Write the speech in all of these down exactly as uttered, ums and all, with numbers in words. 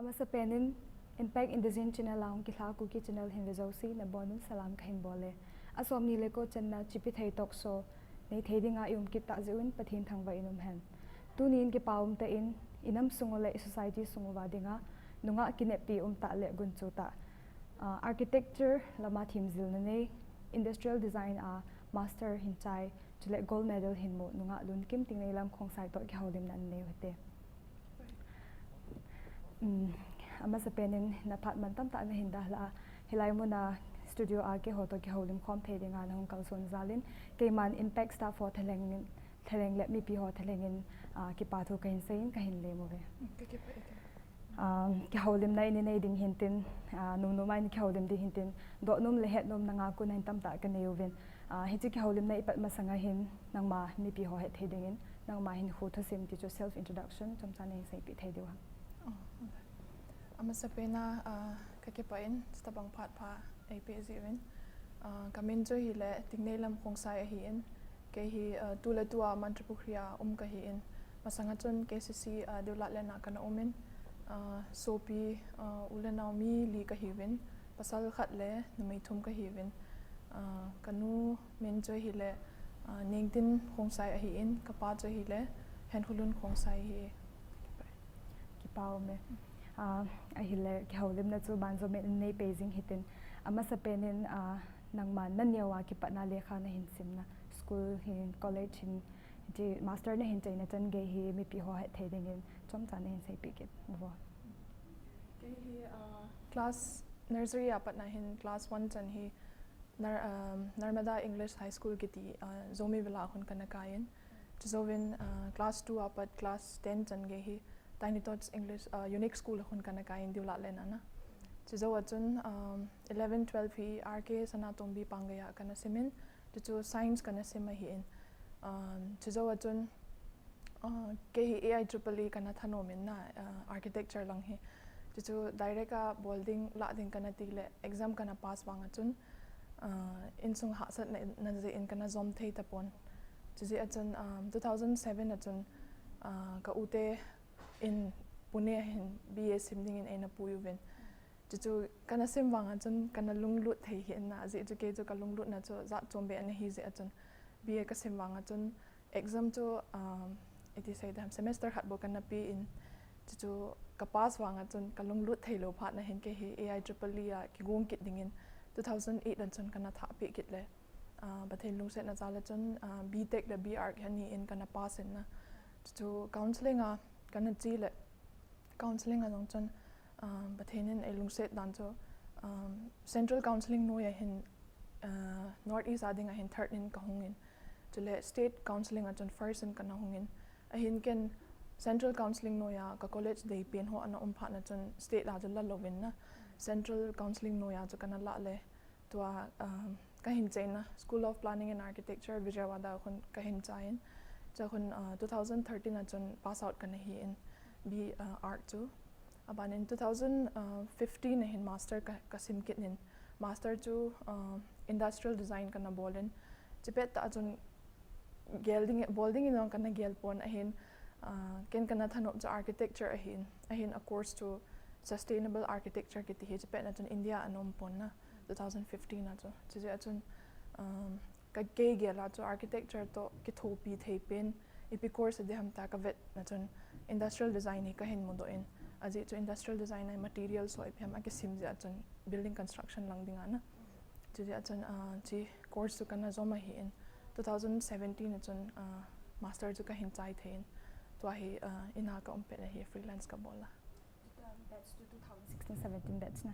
Masapen in Impact Indigenous Channel a hung kilha Kuki Channel hin ve jouse nabonun salam kahin bol e. Asom ni le ko channa Chipi Thei Talk Show nei thei dinga i um kit tah jeh un Pathen thangvah in um hen. Tuni in kipa umtah in i nam sung u le i society sung uva dinga nungah kineppi umtah le gunchu tah, ah, architecture lama themjilna nei, industrial design a master hin chai, chule gold medal hin mu nungah Lunkim Tingneilam Khongsai toh kihoulimna anei u hite. Um, amasapen in naphat man tamtah nahin dalha a, hilai muna studio a keiho toh kihoulim khom thei dinga nahung kalson jal in, keiman Impact staff ho thalheng, thalheng le mipi ho thalheng in, ah, kipa thu kahin seiyin kahin lem uve. Ka kipah e. Ah, kihoulimna in inei ding hintin, ah, numnum a in kihoulim ding hintin, dohnom le hetnomna ngah u nahin tamtah kanei uvin. Ah, hiche kihoulimna ipat masanga hin nangma mipi ho het thei dingin, nangma hinkho thusim ti chu self introduction chomcha nahin seipeh thei diu ham? Oh, okay. Amasapen a, ah, ka kipah in, chutobang phat pha eipeh jeh uvin. Ah, kamin chu hile Tingneilam Khongsai ahin, kei hi, ah, tuletua Mantripukhri a um kahin, masanga chun K C C, ah, Dewlatland a kana umin, ah, sopi, ah, u le nao mi li kahiuvin, pasal khat le numei thum kahiuvin. Ah, kanu min chu hile, ah, Nengtin Khongsai ahin, kapa chu hile Henkholun Khongsai ahi. Kipa ume. Ah, ahile kihoulimna chu banjomin nei pei jing hitin. Amasapen in, ah, nangma naneo a kipatna lekha nahin simna, school hin, college hin, hiche master nahin chaina chan gei hi mipi ho het thei dingin chomcha nahin seipeh kit uvo. Kei hi, ah, class nursery a patna hin class one chan hi Nar-, um, Narmada English High School kiti, ah, Zomi Villa a khun kana kai in. Chujouvin, ah, class two a pat class ten chan gei hi Tiny Tots English, ah, Unique School a khun kana kai in Dewlatland a na. Chujou a chun, um, eleven, twelve hi R K Sanatombi Panggai a kana simin, chuchu science kana sim ahin. Um, chujou a chun, ah, kei hi A I triple E kana thanom in na, ah, architecture lang hi. Chuchu direct a bol ding, lah ding kana ti le exam kana pass vang a chun, ah, insung hahsatna, na jeh in kana jom thei tapon. Chujeh a chun, um, two thousand seven a chun, ah, ka u te in Pune a hin B A sim dingin eina pui uvin. Chuchu kana sim vang a chun kana lunglut thei hih in na, ajeh chu kei chu ka lunglutna chu jat chom beh ana hi jeh a chun B A ka sim vang a chun exam chu, um, iti sei dam, semester khat bou kana pe in, chuchu ka pass vang a chun ka lunglut thei lou phat na hin kei hi A I triple E a kigong kit dingin two thousand eight a chun kana thah peh kit le, ah, Pathen lungsetna jal a chun, ah, B Tech le B Arch hi ani in kana pass in na. Chuchu counselling a kana che le, counselling a jong chun, um, Pathen in eilungset dan chu, um, Central Counselling noiya hin, uh, North East a dinga hin third in kahung in, chule State Counselling a chun first in kana hung in, ahin ken Central Counselling noiya ka college dei pen ho ana um phat na chun State a chu la louvin na, Central Counselling noiya chu kana lah le, tua, um, kahin chaina School of Planning and Architecture, Vijayawada khun kahin chai in. Chu khun, uh, two thousand thirteen a chun pass out kana hi in B, uh, Arch chu. Aban in two thousand fifteen a hin master ka, ka sim kit in. Master chu, uh, industrial design kana bol in. Chupet tah a chun gel ding, bol ding in jong kana gel pon ahin, ah, ken kana thanom chu architecture ahin, ahin a course chu sustainable architecture kiti hi chupet na chun India a ana um pon na, two thousand fifteen a chu. Chujeh a chun, um, ka kei gel a chu architecture toh kithopi thei pen, ipi course adiham tia ka vet na chun industrial design hi kahin mudoh in, ajeh chu industrial design a materials ho ipi ham akisim jeh a chun building construction lang dinga na. Chujeh a chun, ah, chi course chu kana jom ahi in, two thousand seventeen a chun, ah, master chu kahin chai thei in, tua hi, ah, ina ka um pet ahi, freelance ka bol a. Batch chu two thousand sixteen seventeen batch na?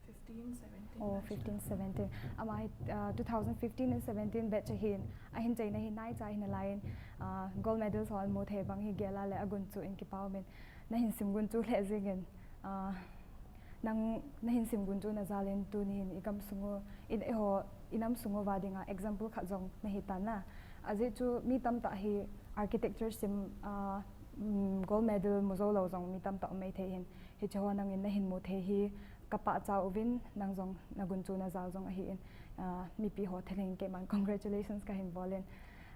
Fifteen seventeen. Oh, batch. Fifteen seventeen. Ama hi, ah, two thousand fifteen and seventeen batch ahin, ahin chaina hi naicha ahi nalai in, ah, gold medals ho amu thei bang hi gel a le agunchu in kipa umin, nahin sim gunchu lheh jing in, ah, Nang, nahin sim gunchu na jal in tuni hin i gam sung u, i, eiho, i nam sung uva dinga example khat jong nahi tan na. Ajeh chu mi tamtah hi architecture sim, ah, um, gold medal mu jou lou jong mi tamtah um mai thei hin. Hiche ho nangin nahin mu thei hi ka pachat uvin, nang jong na gunchu na jal jong ahi in, ah, mipi ho thalheng in keiman congratulations kahin bol in.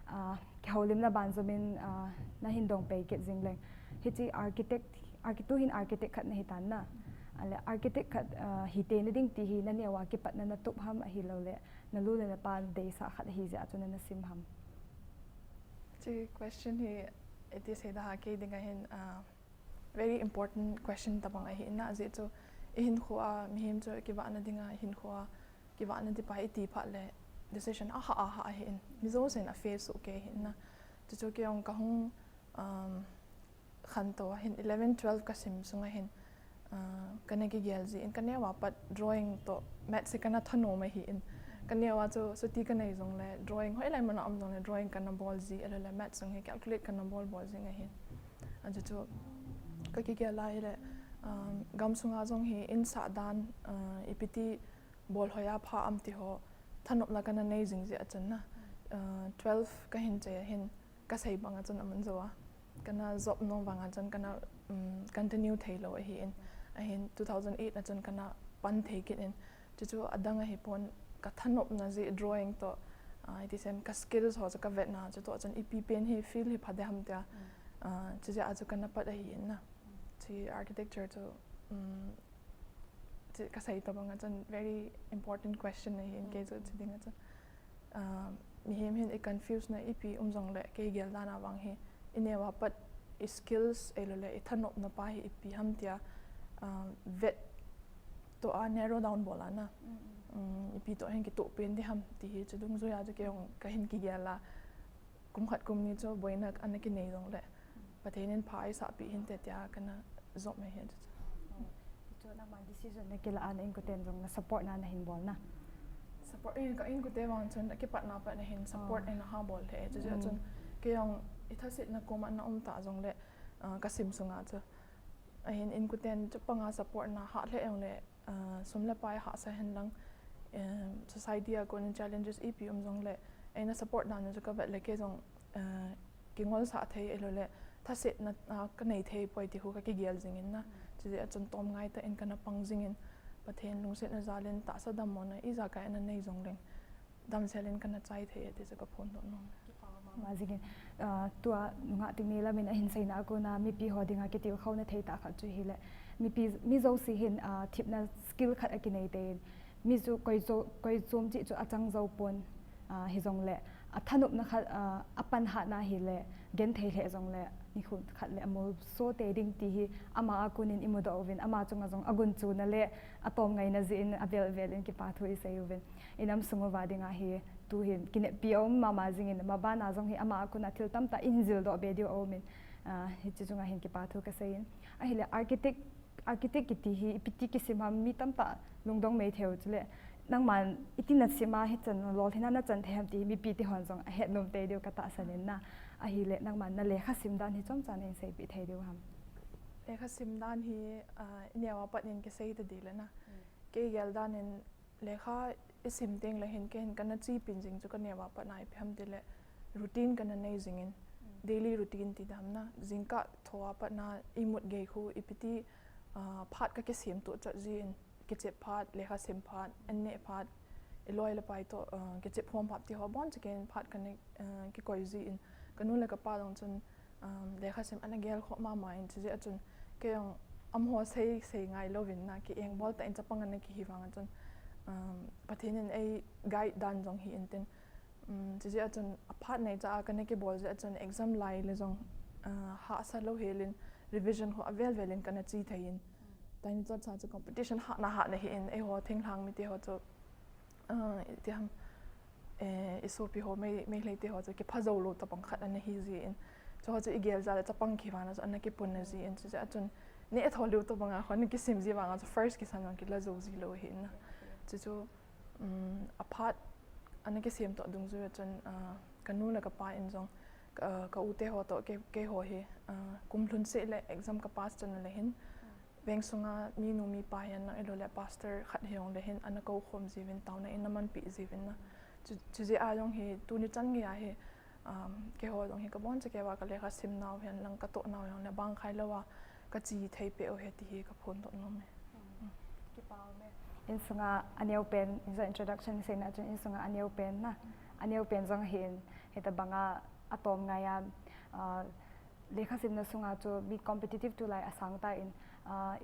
Ah, kihoulimna banjom in, ah, nahin dong pei kit jing leng. Hiche architect, archi-, tu hin architect khat nahi tan na. Ale architect khat uh, hi te na ding ti hi na neo a kipatna na tup ham ahilou le na lu le na pa deisah khat hi jeh a chu na na sim ham. Chi question hi iti sei da ha ke ding a hin uh, very important question tabang ahi na jeh chu i hin khu a mihem chu kivahna ding a hin khu a kivahna di pa i ti phat le decision a ha a ha ahi in mi zo sen a face u ke hin na chu chu ke ong ka hung um, khan to hin eleven twelve ka sim sunga hin uh, kana ki gel ji in ka neo a pat drawing to maths ka na thano ma hi in ka neo a chu suti ka nei jong le drawing hoi lai mana um jong le drawing ka na bol ji a le maths jong hi calculate ka na bol bol ji nga hin a chu chu ka ki gel lai le um, gam sunga jong hi in sa dan uh, ipiti bol hoya pha am ti ho thanop la ka na nei jing ji a chun na uh, twelve ka hin che hin ka sei banga chun aman zo a kana job nong banga chun kana um, continue thei lo ahi in ahin two thousand eight na chun kana pan thei kit in chu chu adang ahi pon ka thanop na ji drawing to uh, iti sem ka skills ho chu ka vet na chu to chun ipi pen hi feel hi phade ham tia uh, chu ja chu kana pat ahi in na chi architecture chu um, chi ka sei to banga chun very important question ahi in ke chu chi ding a chun uh, mihem hin i confuse na ipi um jong le ke gel dan a vang hi i neo a pat i skills ei lo le i thanop na pa hi ipi ham tia uh, vet to a narrow down bol a na um, ipi to hin ki to pen di ham ti hi chu dung zui a chu ke ong ka hin ki gel a kum khat kum ni chu boina ana ki nei jong le Pathen in pha i sa pi hin te tia kana jop me hin chu Chu nangma decision na kila an in kuten jong na support na na hin bol na. Support in ka in kute vang chun ki pat na pat na hin support in ha bol the chu chu chun ke yong i thasit na koma na um ta jong le uh, ka sim sunga chu ahin in kuten chu panga support na ha le yong le uh, sum le pai ha sa hen lang um, society a kon challenges ipi um jong le eina support na chu ka vet le ke jong uh, kingol sa thei elo le thasetna ka nei thei poi ti hu ka kigel jing in na chu je a chun tom ngai ta in kana pang jing in Pathen lungsetna jal in tahsa dammona i ja ka ena nei jong leng damsel in kana chai thei ati chu ka phon doh nom. Ma jingin uh, tua nunga ting ni lamin ahin seina a kona mipi ho dinga kitil khona thei ta khat chu hile mipi mi jouse hin uh, thipna skill khat akinei te in mi chu koi jo koi chom chi chu achang jo pon uh, hi jong le a thanopna khat uh, a pan hat na hi le gen thei le jong le ni khun khat le amol so te ding ti hi ama a kunin imu do uvin ama chunga jong agun chu na le atom ngai na ji in avel vel in kipa thu i sei uvin inam sung uva dinga hi tu hin kinepi a um mama jingin mabana jong hi ama a kuna thil tamta in jil do be diu a umin uh, hi chi chunga hin kipa thu ka sei in ahile architect architect kiti hi ipiti kisim ham mi tamta lungdong mei theu chule nangman iti na sima hi chan lol hina na chan the ham ti mipi ti hon jong ahet nom te diu ka tahsan in na ahile nangman na lekha sim dan hi chomcha na in seipi thei diu ham. Lekha sim dan hi uh, i neo a pat in kisei ta di le na ke gel dan in lekha i sim teng le hin ke hin kana chi pin jing chu ka neo a pat na ipi ham ti le routine kana nei jing in daily routine ti dam na jingkah tho a pat na i mut gei khu ipiti uh, phat ka kisem tu chat ji in kichep phat lekha sim phat an ne phat i loi le pai to uh, kichep hom phat ti ho bon chicken phat kana uh, kikoi ji in ka nu le ka pa dong chun um, lekha sim ana gel kho mama in chu je a chun ke yong am ho sei sei ngai lovin na ki eng bol ta in chapang ana ki hi vang a chun um, Pathen in ei guide dan jong hi in tin um, chu je a chun a phat nei cha a kana ki bol je a chun exam lai le jong uh, ha sa lo helin revision ho avel velin kana chi thei in tani to cha chu competition ha na ha na hi in ei ho thing hlang mi te ho chu uh, ti ham eh, i sopi ho mei mei hlei te ho chu ki pha zo lo ta pang khat ana hi ji in chu ho chu i gel ja le cha pang ki vana chu ana ki pun na ji in chu a chun ne a tho liu to banga ho ni ki sim ji vanga chu first ki san ki la zo ji lo hi na chu chu um, a phat ana ki sim to dung ju chun uh, ka nu le ka pa in jong ka, ka u te ho to ke ke ho hi uh, kum lhun se le exam ka pass chun le hin veng sunga mi nu mi pa hian nang elo le pastor khat hi ong le hin ana ko khom jiwin tauna in a man pi jiwin na chu ji a jong hi tuni chan nge a hi um, ke ho jong hi ka bon che ke wa ka le kha sim nau hian lang ka to nau hian le bang khai lo wa ka chi thei pe o he ti hi ka phon to nom e. Kipa me. In sunga a neo pen in introduction sei na chun in sunga a neo pen na a neo pen jong hin heta banga a tom ngai a uh, lekha simna sunga chu mi competitive tu lai a sang ta in uh,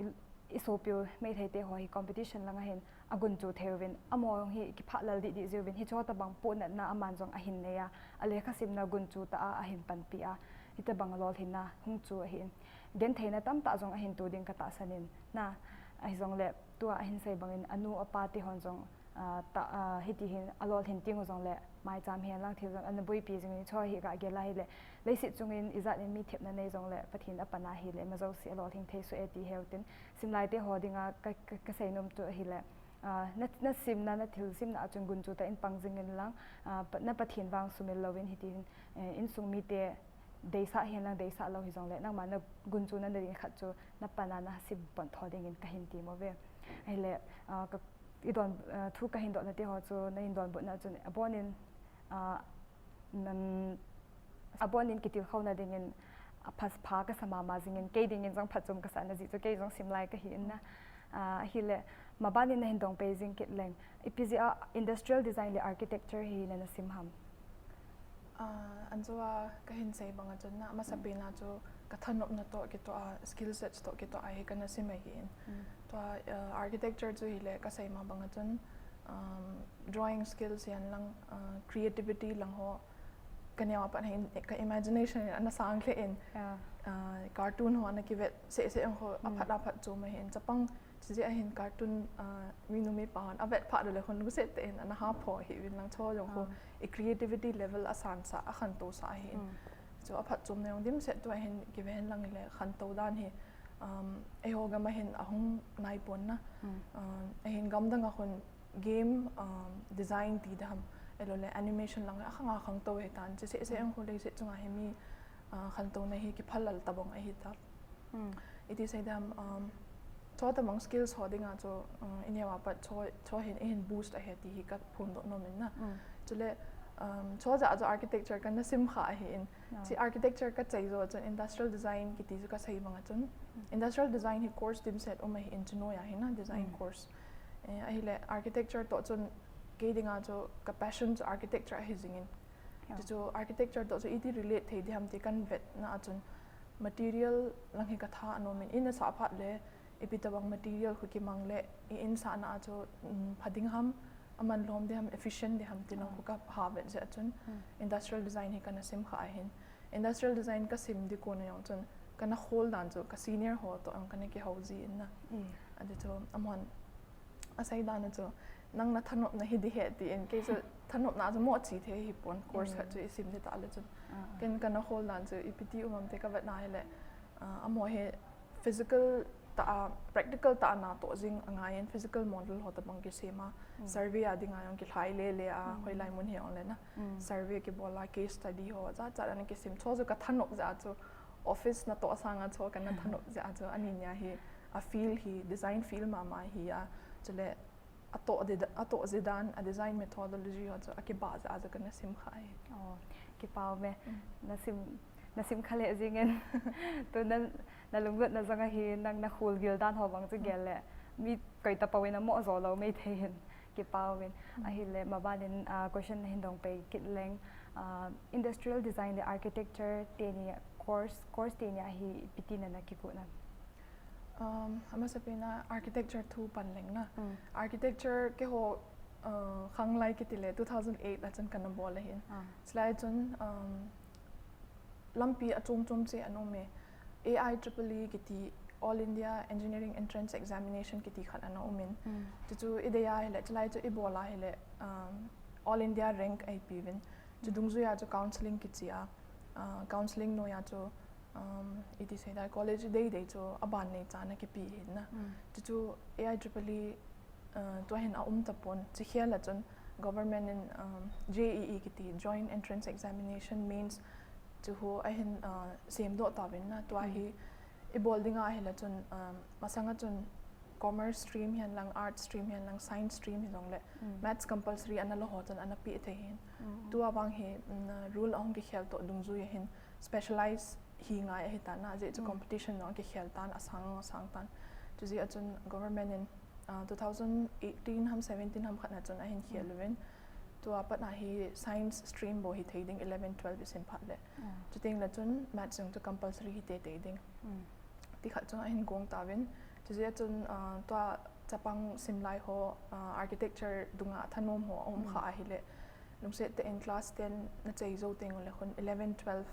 I sopiu Meitei te ho hi competition langa hin agunchu thei uvin, amaho hi kiphalal didi jiuvin, hicho tabang pohnatna aman jong ahin nei a, alekha simna gunchu tah a ahin panpi a, hitabang lolhinna hung chu ahin, gentheina tamtah jong ahin to ding katahsan in na, ahijongle tua ahin sei bangin anu apa te hon jong, ah, ta, ah, hiti hin alolhin teng u jongle, maicham hen lang thil jong ana boipi jing in, hicho hi kagel a hile, leiset chungin ijat in mi thepna nei jongle, Pathen apan a hile, ima jouse alolhing thei soh e ti heu tin, simlai te ho dinga ka, ka, kasei nom chu ahile, ah, na, na simna, na thil simna a chun gunchu tah in pang jing in lang, ah, pa, na Pathen vang sumil louvin hiti hin, eh, insung mite deisah hen lang, deisah lou hijongle, nangma na gunchu na nei ding khat chu na pan a na sim pon tho dingin kahin ti mo ve. Ahile, ah, ka, i don, ah, thu kahin dohna te ho chu nahin donbutna chun abonin, ah, nam, abonin kitilkhouna dingin, ah, pha, pha kasa mama jingin, kei dingin jong phatchom kasah na jeh chu kei jong simlai kahi in na. Ah, ahile, maban in nahin dong pei jing kit leng, ipi jeh a industrial design le architecture hi nana sim ham? Ah, anjo a kahin sei banga chun na, amasapen a chu kathanopna toh kitoh a, skill sets toh kitoh a hi kana sim ahi in. Tua, ah, architecture chu hile kasei ma banga chun, um, drawing skills hihen lang, ah, creativity lang ho, kaneo a pat hin ka imagination in ana sang lheh in, ah, cartoon ho ana kivet seh seh ho aphat aphat chom ahi in, chapang chujeh a hin cartoon, ah, minu mipa hon avet phat le hon guset tah in ana hapho ahi uvin lang, cho jong ho i creativity level asansah, akhantousah ahi in. Chu aphatchomna jong dimset tua hin kive hen lang hile khantou dan hi, um, eiho gam a hin ahung nai pon na. Um, ahin gamdang a khun game, um, design ti ding ham, ahiloule animation lang akhang akhangtou ahitan, chu seh seh jong khu leiset chunga hi mi, ah, khantouna hi kiphal lal tabang ahitan. Iti sei ding ham, um, cho tabang skills ho dinga chu, um, ineo a pat cho, cho hin, eihin boost ahi ti hi kaphondoh nom in na. Chule, um, cho jeh a chu architecture kana sim kha ahi in. Chu architecture kachai jou chun industrial design kiti chu kasei banga chun. Industrial design hi course dimset um ahi in chu noiya hi na design course. Eh, ahile architecture toh chun kei dinga chu ka passion chu architecture ahi jing in. Chuchu architecture toh chu iti relate thei ding ham ti kahin vetna a chun material lang hi katha anom in, in asah phat le ipi tabang material khu kimang le i in sahna a chu, um, pha ding ham, aman lom ding ham, efficient ding ham ti lang khu kaha vet jeh a chun industrial design hi kana sim kha ahin. Industrial design kasim ding kon a jong chun kana khol dan chu ka senior ho toh jong kana kihou ji in na. Ati chu amahon asei dan a chu, nang nathanopna hi ding ahi tin, kei chu thanopna chu mo chi thei hipon, course khat chu isim ding tah le chun. Ken kana khol dan chu ipi ti um am ti kavet na hile, ah, amaho hi physical tah a, practical tah a natoh jing angai in, physical model ho tabang kisem a, survey a dinga jong kilhai lele a, hoilai mun hijongle na, survey kibol a, case study ho jat jat ana kisim, cho chu kathanop jeh a chu, office natoh sanga cho kana thanop jeh a chu, ani nia hi a field hi, design field mama hi a, chule atoh ji dan, a design methodology ho chu akibah jeh a chu kana sim kha ahi. Oh, kipa ume. Nasim, nasim kha lheh jing in. Tu na, nalunggotna jong ahi, nang nakhol gil dan ho bang chu gel le mi koi tapou in amo jo lou maithei in. Kipa uvin. Ahile maban in, ah, question nahin dong pei kit leng, ah, industrial design le architecture teni course, course teni ahi ipi ti nana kikou na? Um, amasapen a architecture thu pan leng na. Architecture keiho, uh, khanglai kiti le two thousand eight a chun kana bol ahin. Chulai chun, um, lampi achom chom cheh ana um e. A I triple E kiti All India Engineering Entrance Examination kiti khat ana um in. Chuchu idei a hile, chulai chu ibol a hile, um, All India rank eipe uvin. Chu dungjui a chu counselling kiche a, uh, counselling noiya chu, um, iti sei ding, college dei dei chu aban nei chan akipe ahin na. Chuchu A I triple E, uh, tua hin aum tapon, chukhel a chun government in, um, J E E kiti, Joint Entrance Examination, Mains, chu hu ahin, uh, semdoh tauvin na, tua hi ibol ding ahile chun, um, masang a chun commerce stream hihen lang, arts stream hihen lang, science stream hijongle, maths compulsory ana lou ho chun ana pe thei ahin. Tua vang hi, um, rule ahung kikhel toh dungjui ahin specialize hi ngai ahitan na, ajeh chu competition jong akikhel tan, asang asang tan. Chujeh a chun government in, ah, two thousand eighteen ham seventeen ham khat na chun ahin khel uvin. Tua pat na hi science stream bou hithei ding, eleven, twelve isim phat le. Chuteng le chun maths jong chu compulsory hi teitei ding. Ti khat chu ahin gong tauvin. Chujeh chun, ah, tua chapang simlai ho, ah, architecture dunga thanom ho aum kha ahile, lungset tah in class ten nachai jou teng uleh khun eleven, twelve,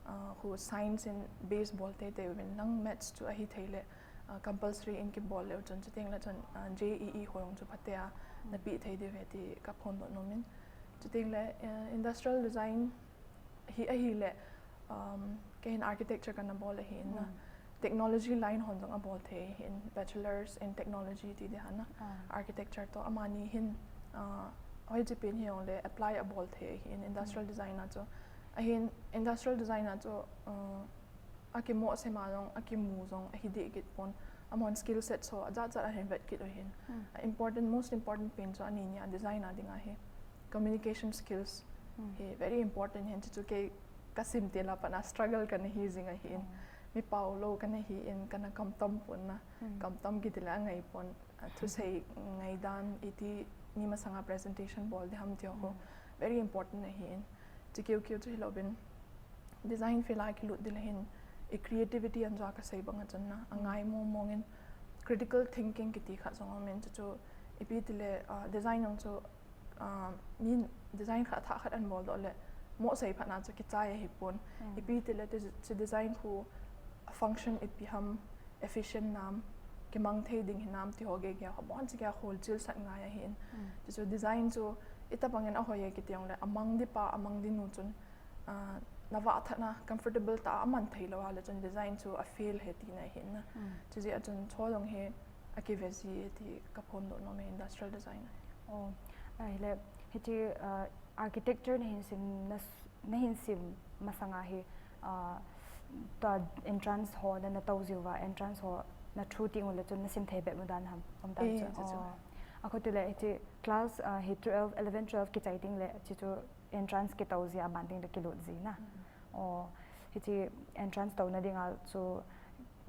ah, khu science in base bol teitei uvin, nang maths chu ahi theileh, ah, compulsory in kibol leu chun, chuteng leh chun, ah, J E E ho jong chu phatea napeh thei diu ahi ti kaphondoh nomin. Chuteng leh, ah, industrial design hi ahileh, um, keihin architecture kana bol ahin na. Technology line hon jong abol thei ahin, bachelors in technology ti ding ahi na. Architecture toh amani hin, ah, hoiche pen hijongleh apply abol thei ahin, industrial design a chu. Ahin industrial design a chu, ah, akimoh sem a jong, akimu jong ahi deh kit pon. Amahon skill set ho ajat jat ahin vet kit u ahin. A important, most important pen chu ani nia design a dinga hi communication skills hi very important ahin, chuchu kei kasim til a pat a struggle kana hi jing ahin. Mi pao lou kana hin, kana kamtom pon na, kamtom kiti leh angai pon, ah, thusei ngaidan, iti mi masanga presentation bol ding ham ti ho very important ahin. Chu keu keu chu hilouvin, design field a kilut ding leh hin, i creativity anjo a kasei bang a chun na, angai mong mong in critical thinking kiti khat jong aumin, chuchu ipi tileh, ah, design jong chu, ah, min design khat thah khat anbol doh leh, mohsei phat na chu kichai ahi pon. Ipi tileh chu design khu function ipi ham, efficient nam, kimang thei ding hinam ti ho gei gei a kho bon chi gei a kholchil sat ngai ahin. Chuchu design chu itobang in ahoi e kiti jongleh, amang ding pa, amang ding nu chun, ah, navah that na comfortable tah a aman thei lou a leh chun design chu a fail ahi tina ahin na. Chujeh a chun chu jong hi akive ji e ti kaphondoh nom e industrial design a. Oh, ahileh, hiche, ah, architecture nahin sim, na, nahin sim masanga hi, ah, tua entrance ho na, natou jiuva, entrance ho na through teng uleh chun nasim thei bep mu dan ham, um dan chu. Akhu tileh, hiche class, ah, hi twelve, eleven, twelve kichai teng leh, hichu entrance kitou ji a ban teng leh kilut ji na. Oh, hiche entrance touna dinga chu,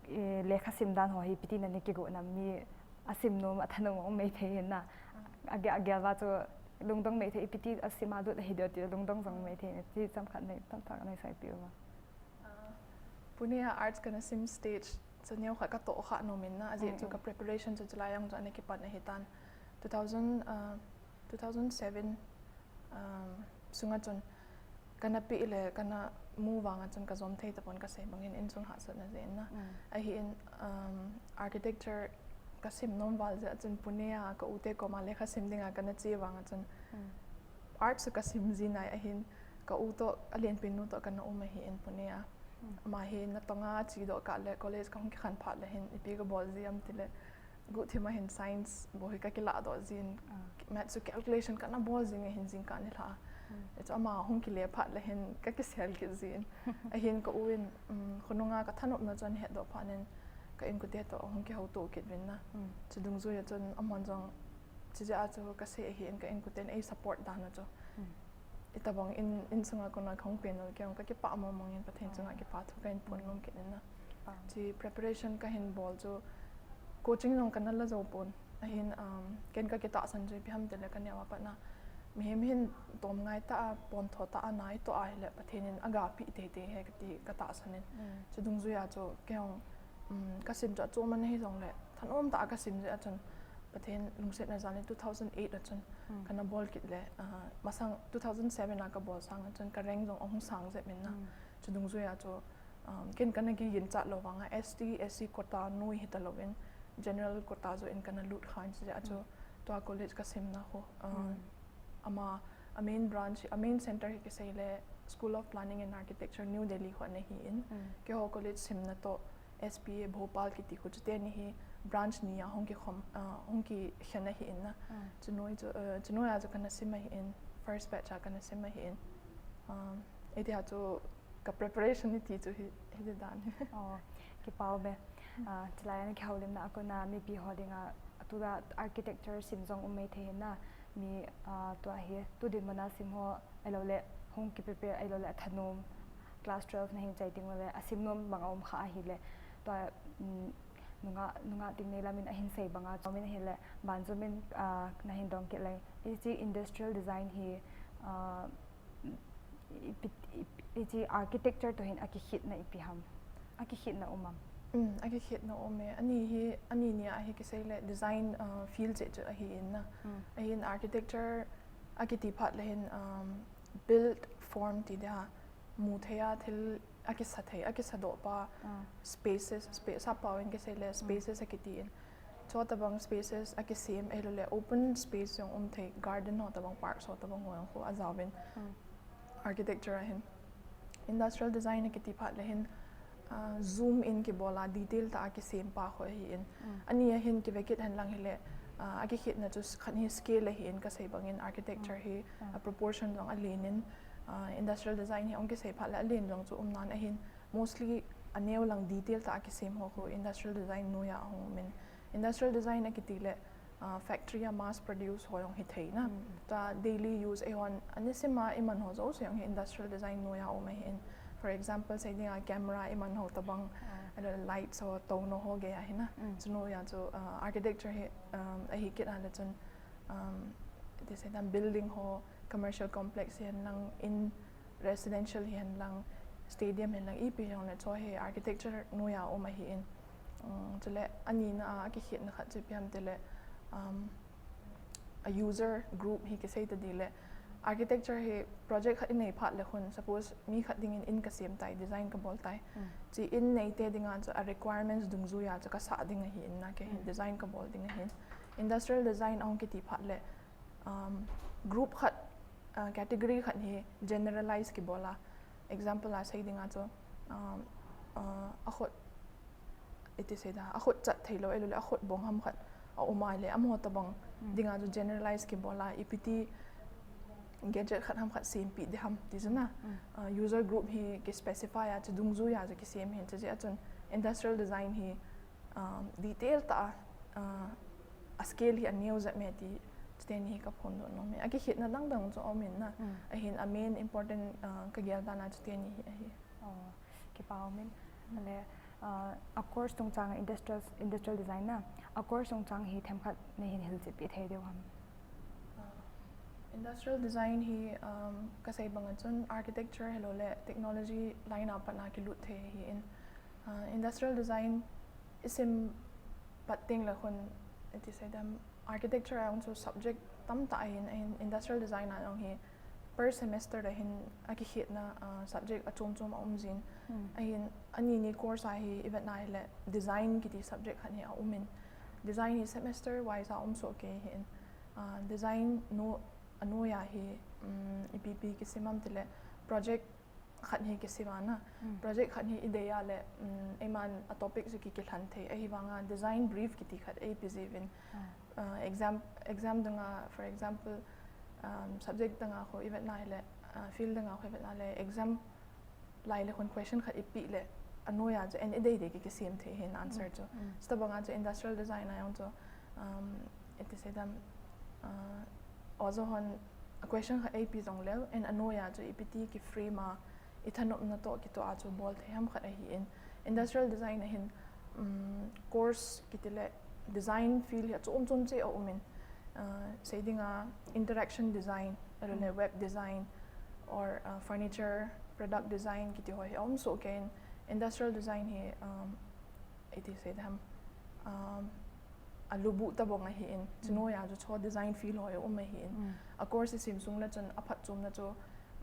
eh, lekha sim dan ho hi ipi ti nana kigot nam, mi asim nom, athanom um mai thei hin na. Agel, agel va chu lungdong mai thei, ipi ti asim a lut ahi diu ti lungdong jong mai thei, ti chomkhat nei, tamtah nei seipeh uva. Ah, Pune a arts kana sim stage chu neokhat katoh kha nomin na, ajeh chu ka preparation chu chulai jong chu ana kipan ahitan. Two thousand, ah, two thousand seven, um, sunga chun kana peh leh kana mu vang a chun kajom thei tapon kasei bang in, insung hahsatna jeh in na. Ahin, um, architecture kasim nom val jeh a chun Pune a ka u te koma lekha sim dinga kana che vang a chun arts chu kasim ji nai ahin, ka u toh, alen pen nu toh kana um ahin Pune a. Ama hi natong a chedoh kah leh college kahung kikhen phat leh hin ipi kabol ji ham tileh, guhthim a hin science bou hi kakilah doh jin, maths chu calculation kana bol jing ahin jingkah nilhah a. Hichu ama hung kile phat leh hin kakisel kit jin. Ahin ka u in, um, khonung a kathanopna chu ahin hetdoh phat in ka inkote toh ahung kihouto kit uvin na. Chu dungjui a chun amahon jong, chujeh a chu kasei ahin, ka inkoten ei support dan u chu. Itobang in, insung a kona kahung pen u, kei jong kakipah mong mong in Pathen chunga kipa thu kahin phon nom kit in na. Chu preparation kahin bol chu coaching jong kana la jou pon. Ahin, um, ken kakitahsan chu ipi ham tileh kaneo a pat na mihem hin tomngai tah a, pontho tah a na itoh ahileh Pathen in agapeh teitei ahi kati katahsan in. Chu dungjui a chu kei jong, um, kasim chu achom ana hijongleh thanom tah a kasim jeh a chun Pathen lungsetna jal in two thousand eight a chun kana bol kit leh, ah, masang two thousand seven a kabol sang a chun ka rank jong ahung sang jep in na. Chu dungjui a chu, um, ken kana kiginchat lou vang a S T, S C quota noi hita louvin general quota joh in kana lut khan, chujeh a chu tua college kasimna khu, ah, ama, a main branch, a main center hi kisei leh School of Planning and Architecture, New Delhi khu ana hin. Keiho college simna toh S P A Bhopal kiti khu, chuteni hi branch ni a hung kikhom, ah, hung kikhen ahin na. Chunoi chu, ah, chunoi a chu kana sim ahin, first batch a kana sim ahin. Ah, hitia chu ka preparation iti chu hi, hiti dan hi. Oh, kipa ume. Ah, chulai a kihoulimna a kona mipi ho dinga, tua architecture sim jong um mai thei hin na, mi, ah, tua hi, tu dinmun a sim ho, ahilouleh hung kiprepare, ahilouleh athanom, class twelve nahin chai teng uleh asim nom bang aum kha ahileh, tua, um, nungah, nungah Tingnei lam in ahin sei banga, chom in ahileh, banjom in, ah, nahin dong kit leng. Hiche industrial design hi, ah, ipi, ipi, hiche architecture toh hin akikhitna ipi ham? Akikhitna um am? Um, akikhetna um e. Ani hi, ani nia hi kisei le design uh, field che chu ahi in na. Ahin architecture akiti phat le hin um, built form ti dia mu thei a thil akisa thei, akisa doh pa spaces, space a pau in kisei le spaces akiti in. Cho tabang spaces akisem ahilou le open space jong um thei, garden ho tabang, park ho tabang ho jong khu ajaovin. Architecture ahin industrial design akiti phat le hin uh, zoom in kibola detail ta akisem pa khu ahi in. Ani ahin kivekit hen lang hile uh, akikhetna chu khat hi scale ahi in kasei bangin architecture hi a proportion jong alen in uh, industrial design hi ong kisei phat le alen jong chu umnan ahin mostly aneo lang detail ta akisem ho khu industrial design noiya ahung um in. Industrial design akiti le uh, factory a mass produce ho jong hi thei na. Ta daily use eihon anisima iman ho jouse jong hi industrial design noiya um ahi in. For example, sei dinga camera iman ho tabang, lights ho, tono ho gei ahi na. Chu noiya chu uh, architecture hi um, ahi kit a le chun um, ti sei dan building ho, commercial complex hi hen lang in residential hi hen lang, stadium hi hen lang, ipi hi jong le cho hi architecture noiya um ahi in. Um, chule ani na a akikhetna khat chu ipi ham ti le um, a user group hi kisei ta di le architecture hi project khat inei phat le khun suppose mi khat dingin in kasem tai, design kabol tai. Chi in neite dinga chu a requirements dungjuiya chu kasah ding ahi in na, kei hin design kabol ding ahin. Industrial design ahung kiti phat le um, group khat uh, category khat hi generalize kibola. Example a sei dinga chu um, uh, akhut iti sei da, akhut chat theilou ahilou le akhut bong ham khat a um a le amaho tabang dinga chu generalize kibola, ipi ti gadget khat ham khat sempeh ding ham ti chu na. Uh, user group hi ki specify a chu dungjuiya chu kisem hin, chu jeh a chun industrial design hi um, detail ta a uh, a scale hi aneo jep me ti chuteni hi kaphondoh nom e. Akikhetna dang dang chu um in na. Ahin a main important uh, kagel dan a chuteni hi ahi. Oh, kipa um in. Le uh, a course chungchang industrial industrial design na, a course chungchang hi themkhat neihin hilchetpi thei diu ham? Uh, industrial design hi um, kasei banga chun architecture hilou le technology line a pat a kilut thei ahi in. Uh, industrial design isim pat teng le khun iti sei dem architecture a jong chu subject tamtah ahin, ahin industrial design a jong hi per semester a hin akikhetna uh, subject achom chom aum jin. Ahin ani ni course a hi ivet na hile design kiti subject khat hi aum in. Design hi semester wise a um soh kei ahin. Uh, design no, anoiya hi um, ipi ipi kisim am ti le project khat hi kisim a na. Project khat hi idei a le um, eiman a topic chu ki kilhan thei. Ahivanga design brief kiti khat eipe jiuvin. Uh, exam exam danga, for example, um, subject danga khu ivet na hile uh, field danga khu ivet na le exam lai le khun question khat ipe le anoiya chu en idei dei ki kisem thei hin answer chu. Chutabanga chu industrial design a jong chu um, iti sei dem uh, oja hon a question khat eipe jong leu en anoiya chu ipi ti ki frame a ithanopna toh kitoh a chu bol thei ham khat ahi in. Industrial design a hin um, course kiti le design field hi achom chom cheh aum in. Uh, sei dinga interaction design, ahilou le web design, or uh, furniture product design kiti ho hi aum soh kei in. Industrial design hi um, iti sei dem um, alubuh tabang ahi in. Chunoiya chu cho design field ho hi um ahi in. A course isim sung le chun aphatchomna chu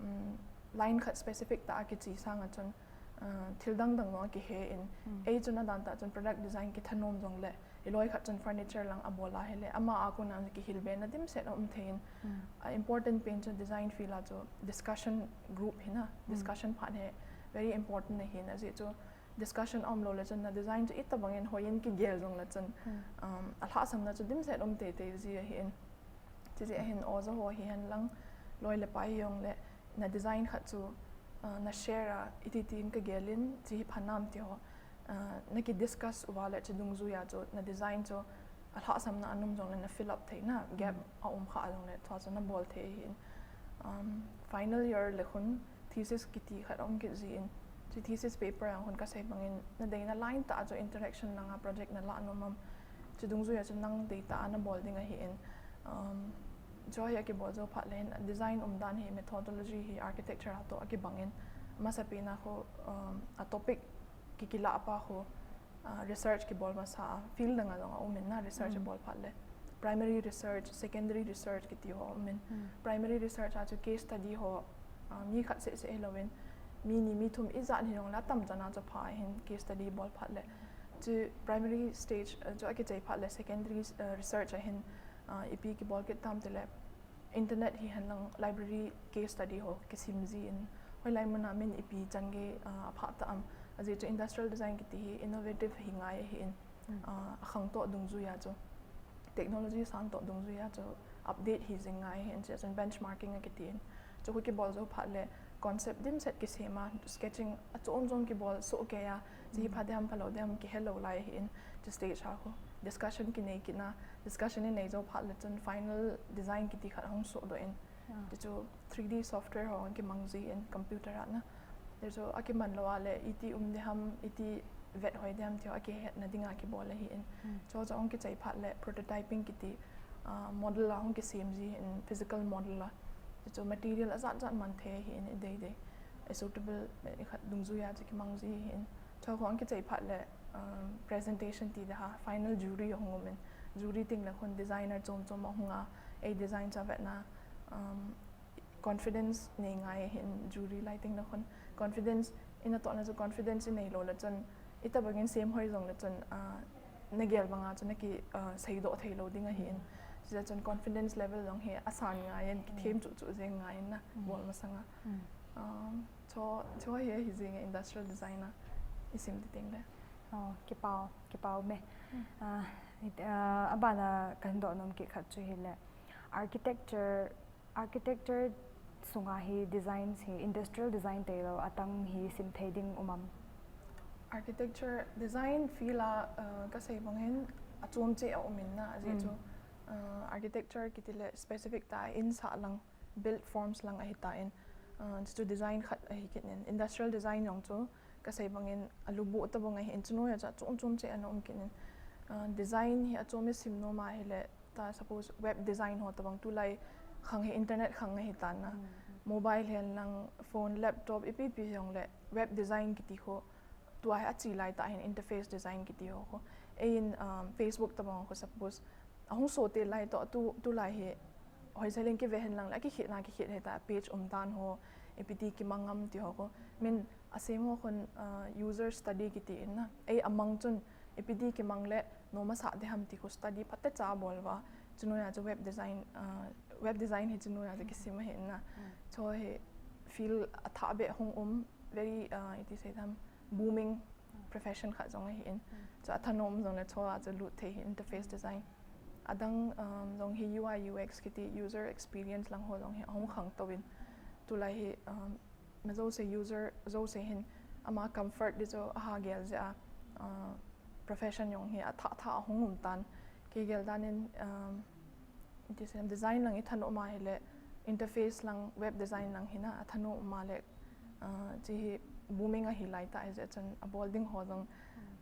um, line khat specific ta a kiche sang a chun uh, thil dang dang jong akihe in. Ei chun adan tah chun product design kithanom jong le, iloi khat chun furniture lang abol a hile, ama a kona kihilbe na dimset aum thei in. A important pen chu design field a chu discussion group hi na, discussion phat hi very important ahi in, ajeh chu discussion aum lou le chun na design chu itobang in hoi in kigel jong le chun um, alhahsamna chu dimset um teitei ji ahi in. Chuti ahin oja ho hihen lang, loi le pai hi jong le, na design khat chu uh, na share a, iti tin kagel in, chi hi pha nam ti ho uh, na ki discuss uva le, chu dungjuiya chu na design chu alhahsamna aum jong le na fill up thei na, gap aum kha jong le, chua chu na bol thei ahi in. Um, final year le khun thesis kiti khat aum kit ji in, chu thesis paper a khun kasei bang in, na deina line tah a chu interaction lang a project na lah nom am, chu dungjuiya chu nang deitah a na bol ding ahi in. Um, chu hi akibol jou phat le hin, design umdan hi, methodology hi architecture a toh akibang in, amasapen a khu um, a topic ki kilah pa khu uh, research kibol masa a, field dang a dang a um in na, research mm. bol phat le. Primary research, secondary research kiti ho um in. Mm. Primary research a chu case study ho, uh, mi khat seh seh hilou in, mi ni mi thum ijat hi jong la tam chana chu pha hin case study bol phat le. Chu primary stage uh, chu akichai phat le, secondary uh, research a hin uh, ipi kibol kit tam ti le. Internet hi hen lang library case study ho kisim ji in, hoilai mun a min ipi chan gei uh, apha ta am, ajeh chu industrial design kiti hi innovative hi ngai ahi in, uh, akhang toh dungjui a chu, technology sang toh dungjui a chu update hi jing ngai ahi in, chun benchmarking akiti in, chu khu kibol jou phat le concept dimset kisem a, sketching achom chom kibol soh kei a, chu hi pha dem phalou dem kihelou lai ahi in, chu stage a khu discussion kinei kit na, discussion inei jou phat le chun final design kiti khat ahung soh doh in. Ah. Ti chu three D software ho ahung kimang ji in computer a na. Ti chu akiman lou a le iti um diham, iti vet hoi diham ti ho akihetna ding a kibol ahi in. Hmm. Chu chu ahung kichai phat le prototyping kiti, ah, model a ahung kisem ji in, physical model a. Ti chu material ajat jat man thei ahi in, idei dei. Isuitable, ikhat dungjui a chu kimang ji ahi in. Chu khu ahung kichai phat le, um, presentation ti ding a, final jury ahung um in. Jury teng le khun designer chom chom ahung a, ei design chu avet na, um, confidence nei ngai ahi in jury lai teng le khun. Confidence, inatoh na chu confidence inei lou le chun, itobang in sem hoi jong le chun, uh, nagel bang a chu naki, uh, seidoh thei lou ding ahi in. Chule chun confidence level jong hi asan ngai in, kithem chuh chuh jeng ngai in na, mm. bol masang a. Mm. Um, Chu, chu hi, hi jing industrial design a isim ti teng le. Oh, kipa, kipa um e. Hmm. Ah, it, ah, aban a kahin doh nom kit khat chu hile. Architecture, architecture sunga hi designs hi industrial design tailou a tang hi sim thei ding um am? Architecture design field a, ah, kasei bang hin achom cheh a um in na, ajeh chu, ah, architecture kiti le specific tah a in sah lang, built forms lang ahi tan, ah, chu chu design khat ahi kit in, industrial design jong chu kasei bang in alubuh tabang ahi in, chu noiya chu achom chom cheh ana um kit in, ah, design hi achom isim nom a hile, ta suppose web design ho tabang tulai khang hi internet khang ahi tan na, mm, mm. Mobile hen lang, phone, laptop, ipi pi jong le web design kiti ho, tua hi ache lai tah hin interface design kiti ho khu. Ei in, um, Facebook tabang khu suppose ahung so te lai toh tu, tulai hi hoisel in kive hen lang le, akikhet na kikhet hita, page um dan ho, ipi ti kimang am ti ho khu. Min asem ho khun, uh, user study kiti in na. Ei amang chun ipi ti kimang le nom asah diham ti khu study phatecha bol uva. Chu noiya chu web design, uh, web design hi chu noiya chu kisim ahi in na. Mm. Chu hi field athah beh hung um, very, uh, iti sei tam, booming profession khat jong ahi in. Mm. Chu athanom jong le chu a chu lut thei hi interface design. Adang, um, jong hi U I U X kiti user experience lang ho jong hi ahung khang tou in. Tulai hi, um, mi jouse user jouse hin ama comfort di chu aha gel jeh a, uh, profession jong hi athah thah ahung um tan. Kei gel dan in, um, Design lang ithanom a hile, interface lang, web design lang hi na, athanom a le, ah, chu hi booming ahi lai tah ahi jeh chun abol ding ho jong,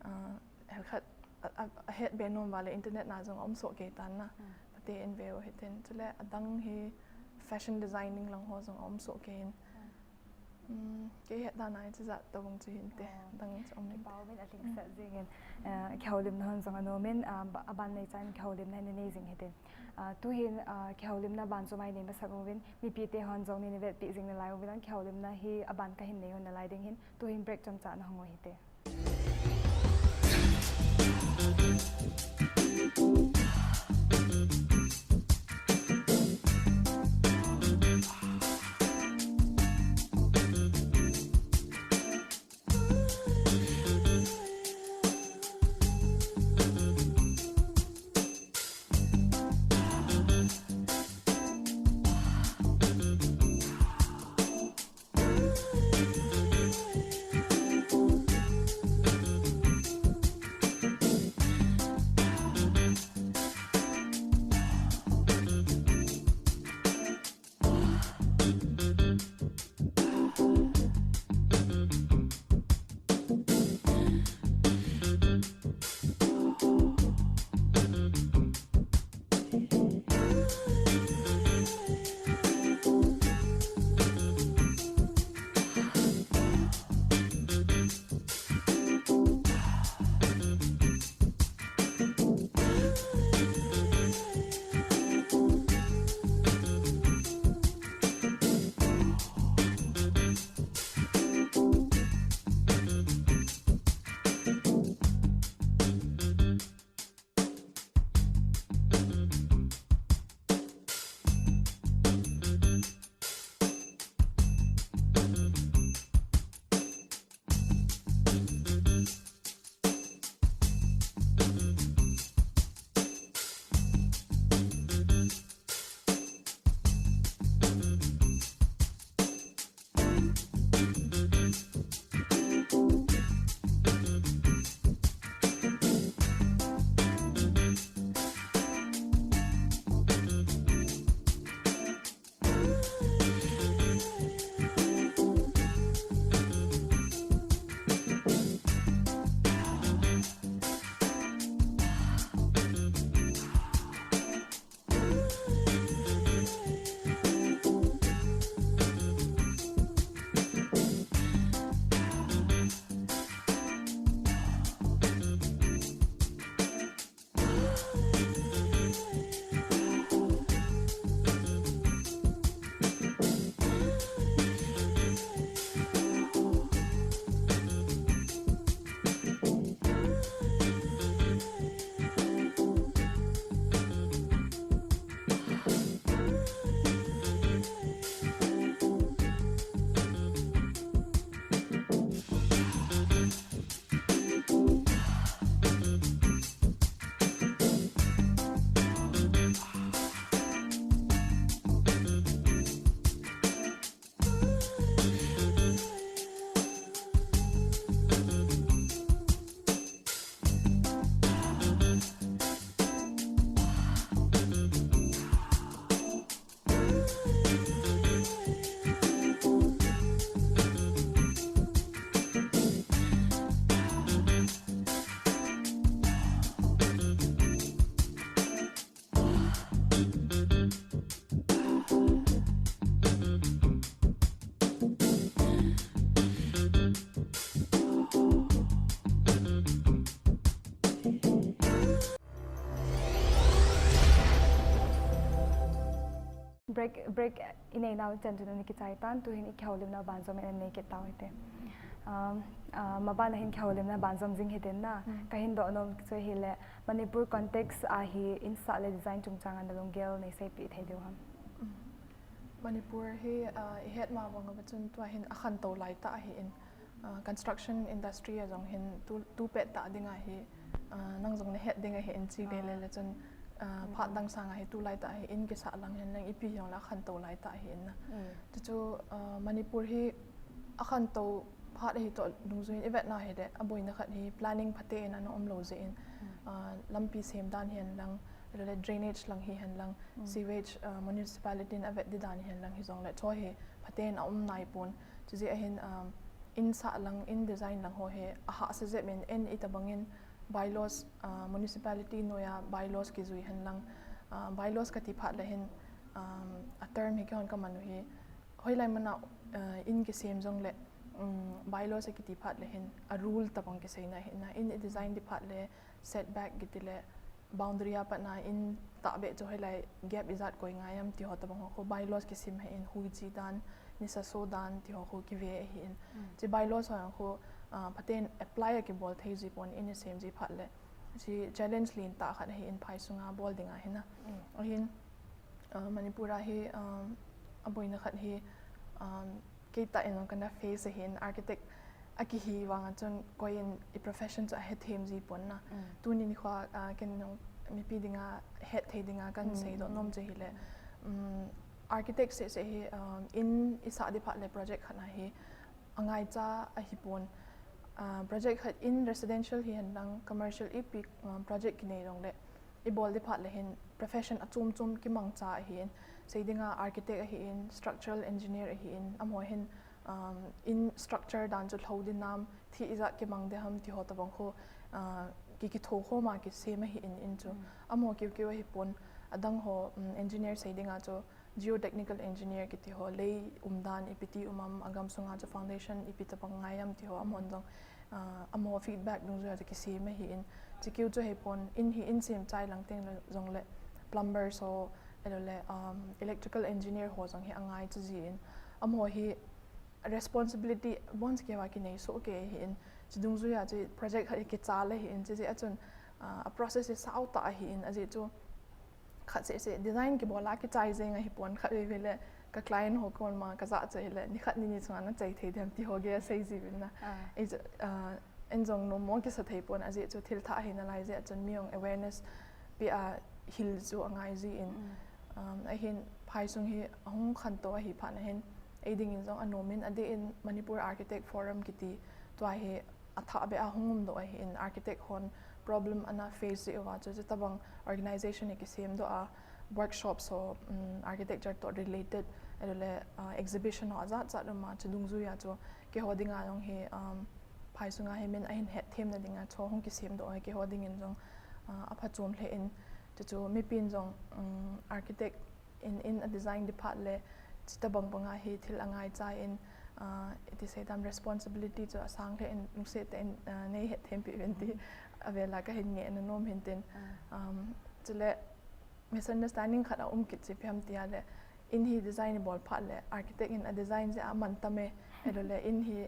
ah, hel khat a, a, ahet be nom uva le internet na jong aum soh kei tan na. Hmm. Pate in veu hitin, chule adang hi fashion designing lang ho jong aum soh kei in. Hmm. Um, kei het dan a chu jat tabang chu hinte, oh, dang chu um in. Kipah um in, alhingset jing in, eh, kihoulimna hon jong anom in, ah, ba-, aban nei chan kihoulimna hin nei jing hitin. Ah, tuhin, ah, kihoulimna ban chu mai nei masak uvin, mipi te hon jong nei vetpi jing nalai uvin, kihoulimna hi aban kahin nei hon nalai ding hin, tuhin break chomcha nahung u hite. Break, break i nei nau chan chu ni kichai tan, tu hin i kihoulimna banjom in nei kit tau hite. Um, uh, maban hin kihoulimna banjom jing hite na, ka hin doh nom chu hile, Manipur context a hi in sah le design chungchang a na lunggel nei seipeh thei diu ham? Manipur hi uh, i het ma bang a chun tua hin a khantou lai ta ahi in, uh, construction industry a jong hin tu, tu pet ta ding ahi, uh, nang jong na het ding ahi in chi le le le chun uh, phat dang sang ahi tu lai ta ahi in kisah lang hin lang ipi jong la khantou lai ta ahi in na. Chu chu uh, Manipur hi a khantou phat ahi to nung jun i vet na hi de a boina khat hi planning phate in ana um lo je in uh, lampi sem dan hian lang le drainage lang hi hen lang sewage uh, municipality in a vet di dan hian lang hi jong le cho hi phate in a um nai pon chu je ahin um, in sah lang in design lang ho hi a ha se jep in en i ta bangin bylaws uh, municipality noya bylaws ki jui hen lang uh, bylaws ka ti phat le hin um, a term hi ki hon ka manu hi hoilai mana uh, in ki sem jong le um, bylaws ki ti phat le hin a rule ta bang ki sei na hi na in i design di phat le setback ki ti le boundary a pat na in ta be chu hoilai gap i jat koi ngai am ti ho ta bang ho bylaws ki sim he in hui chi dan ni sa so dan ti ho khu ki ve hi in chi bylaws ho khu uh, phate in apply ki bol thei ji pon in i sem ji phat le chi challenge lin ta khat hi in phai sunga bol ding ahi na ahin uh, Manipur a hi um, a boina khat hi um, kei ta in kana face ahi in architect a ki hi vang a chun koi in i profession chu a he them ji pon na tuni ni kha uh, ken nung mipi dinga het thei dinga kan sei do nom chu hi le um, architect se se hi um, in i sah di phat le project khat na hi a ngai cha a hi pon uh, project khat in residential hi hen lang commercial ipi um, project ki nei long le i bol di phat le hin profession a chum chum ki mang cha ahi in sei dinga architect ahi in structural engineer ahi in amo hin um, in structure dan chu thlo di nam thi i jat ki mang de ham ti ho ta bang khu uh, ki ki tho kho ma ki sem ahi in in chu amo kiu kiu ahi pon adang ho um, engineer sei dinga chu geotechnical engineer ki ti ho lei um dan ipi ti um am a gam sunga chu foundation ipi ta bang ngai am ti ho amon jong uh, amo feedback dung jong chu ki sem ahi in chi kiu chu he pon in hi in sem chai lang teng jong le plumber so elo le um, electrical engineer ho jong hi a ngai chu ji in amo hi responsibility bon ke wa ki nei so ke hi in chi dung jong ya chu project ha ki cha le hi in chi ji a chun uh, a process hi sau ta hi in a ji chu khat se se design ki bola ki chai jeng ahi pon khat ve ve le ka client ho kon ma ka ja chai le ni khat ni ni chunga na chai thei dem ti ho ge sei ji vin na e chu uh, en jong nom mo ki sa thei pon a ji chu thil tha hi na lai ji a chun mi ong awareness pi a hil chu a ngai ji in um, a hin phai sung hi a hung khan to ahi pha na hin ei ding in jong a nom in a di in Manipur Architect Forum ki ti tua hi a tha be a hung um do ahi in architect hon problem ana face ji wa chu chu tabang organization ki sem do a workshop so um, architecture to related ele uh, exhibition ho a jat jat um a chu dung jong ya chu ke ho dinga jong hi um, phai sunga hi min a hin het them na dinga chu hung ki sem do ahi ke ho ding in jong uh, a pha chom le in chu chu mi pin jong um, architect in in a design di phat le chi tabang banga hi thil a ngai cha in uh, iti sei tam responsibility chu a sang le in nung se te in uh, nei het them pi ven ti a vela ka hin nge na nom hin tin um, chu le misunderstanding khat a um kit chi phiam ti a le in hi design bol phat le architect in a design je a man tam e elo le in hi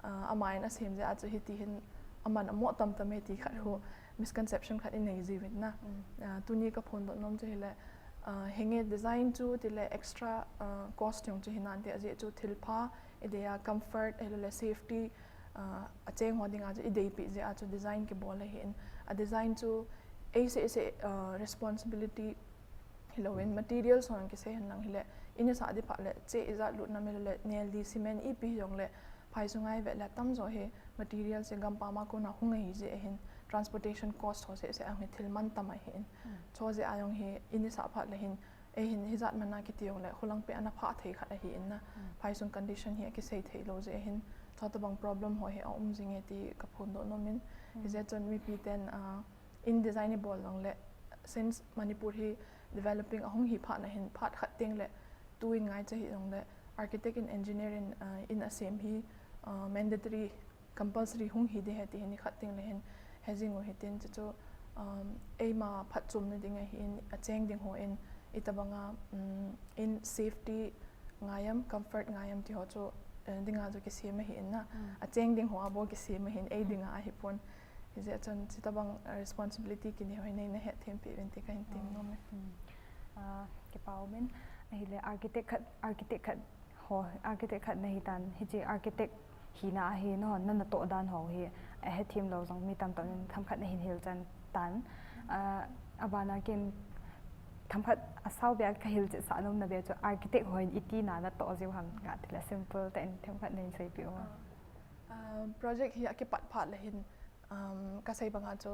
uh, ama in a sem je a chu hi ti hin a man a mo tam tam e ti khat hu misconception khat in nei ji vin na uh, tuni ka phon do nom chu hi le uh, henge design chu ti le extra uh, cost yong chu hinan ti a je chu thil pha i de a comfort elo le safety uh, a cheng ho dinga chu i dei pi je a chu design ki bol le hin a design chu ei se se uh, responsibility hi lo in material so ki se hen lang hi le in sa di pha le che i ja lut na me le nel di cement ipi yong le phai sunga i ve le tam jo hi material se gam pa ma ko na hung hi je hin transportation cost ho se se ang hi thil man tam a hin cho je a yong hi in sa pha le hin e hin hi jat man na ki ti yong le khulang pe ana pha thei khat a hi in na phai sung condition hi ki sei thei lo je hin cho tabang problem ho hi a um jing e ti ka phon do nom in hi je chon mi pi ten uh, in design i bol long le since Manipur hi developing a hung hi pha na hin phat khat teng le tu in ngai cha hi long le architect in engineer in uh, in a sem hi uh, mandatory compulsory hung hi de he ti hin khat teng le hin he jing u hi tin chu chu um, ei ma phat chum na ding a hi in a cheng ding ho in Itabanga um, in safety ngaiam, comfort ngaiam ti ho chu eh, dinga chu kisem ahi in na. Mm. A cheng ding ho a bo kisem ahi in, ei dinga ahi pon. Hijeh chun chitabang responsibility kini ho nei na het them pi vin ti ka hin ting nom e. Hmm. Ah, kipa um in, ahile architect khat, architect khat ho, architect khat na hi tan, hichi architect hina ahi, na hon, na natoh dan ho hi, ahe them lo jong mi tamtah in themkhat na hin hil chan tan. Ah, abana kin themkhat asao bia ka hil cheh sah nom na bia chu architect ho in iti na natoh jiu ham nga tile simple tah in themkhat nei seipeh u. Ah, project hi akipat phat le hin, um, ka sei banga chu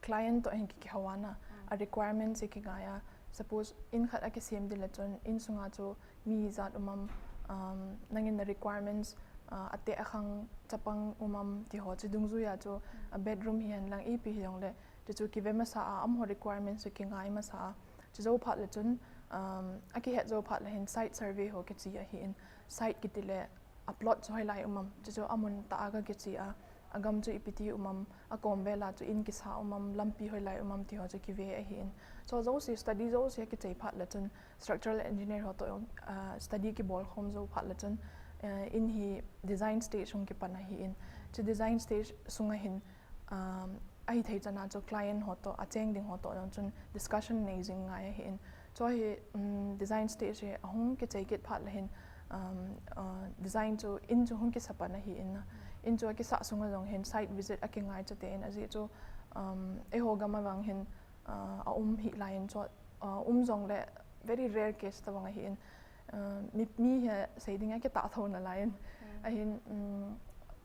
client toh hin ki, kihou a na, a requirements hi kingai a. Suppose in khat akisem ding le chun, in sunga chu mi ijat um am, um, nangin na requirements, uh, ateh akhang chapang um am ti ho chu dungjuia chu, a bedroom hihen lang ipi hijongle, chu chu kive masa a, amaho requirements chu kingai masa a. Chu jou phat le chun, um, akihet jou phat le hin site survey ho kichi ahi in, site kiti le, a plot chu hoilai um am, chu chu amun tah a ka kichi a, agam chu ipiti um am, akom vel a chu in kisa um am, lampi hoilai um am ti ho chu kive ahi in. Chu jouse study jouse kichai phat le chun structural engineer ho toh, ah, study kibol khom jou phat le chun, eh, in hi design stage hung kipan ahi in. Chu design stage sunga hin, um, ahithei chana chu client ho toh, acheng ding ho toh jong chun discussion nei jing ngai ahi in. Chu hi, um, design stage hi ahung kichai kit phat le hin, um, uh, design chu in chu hung kisa pan ahi in na. In chu akisa sunga jong hin site visit akingai chate in ajeh chu, um, eiho gam a vang hin, uh, aum hih lai in chu, uh, um jongle very rare case tabang ahi in. Uh, mi, mi hi sei ding a kitah tho nalai in. Ahin, um,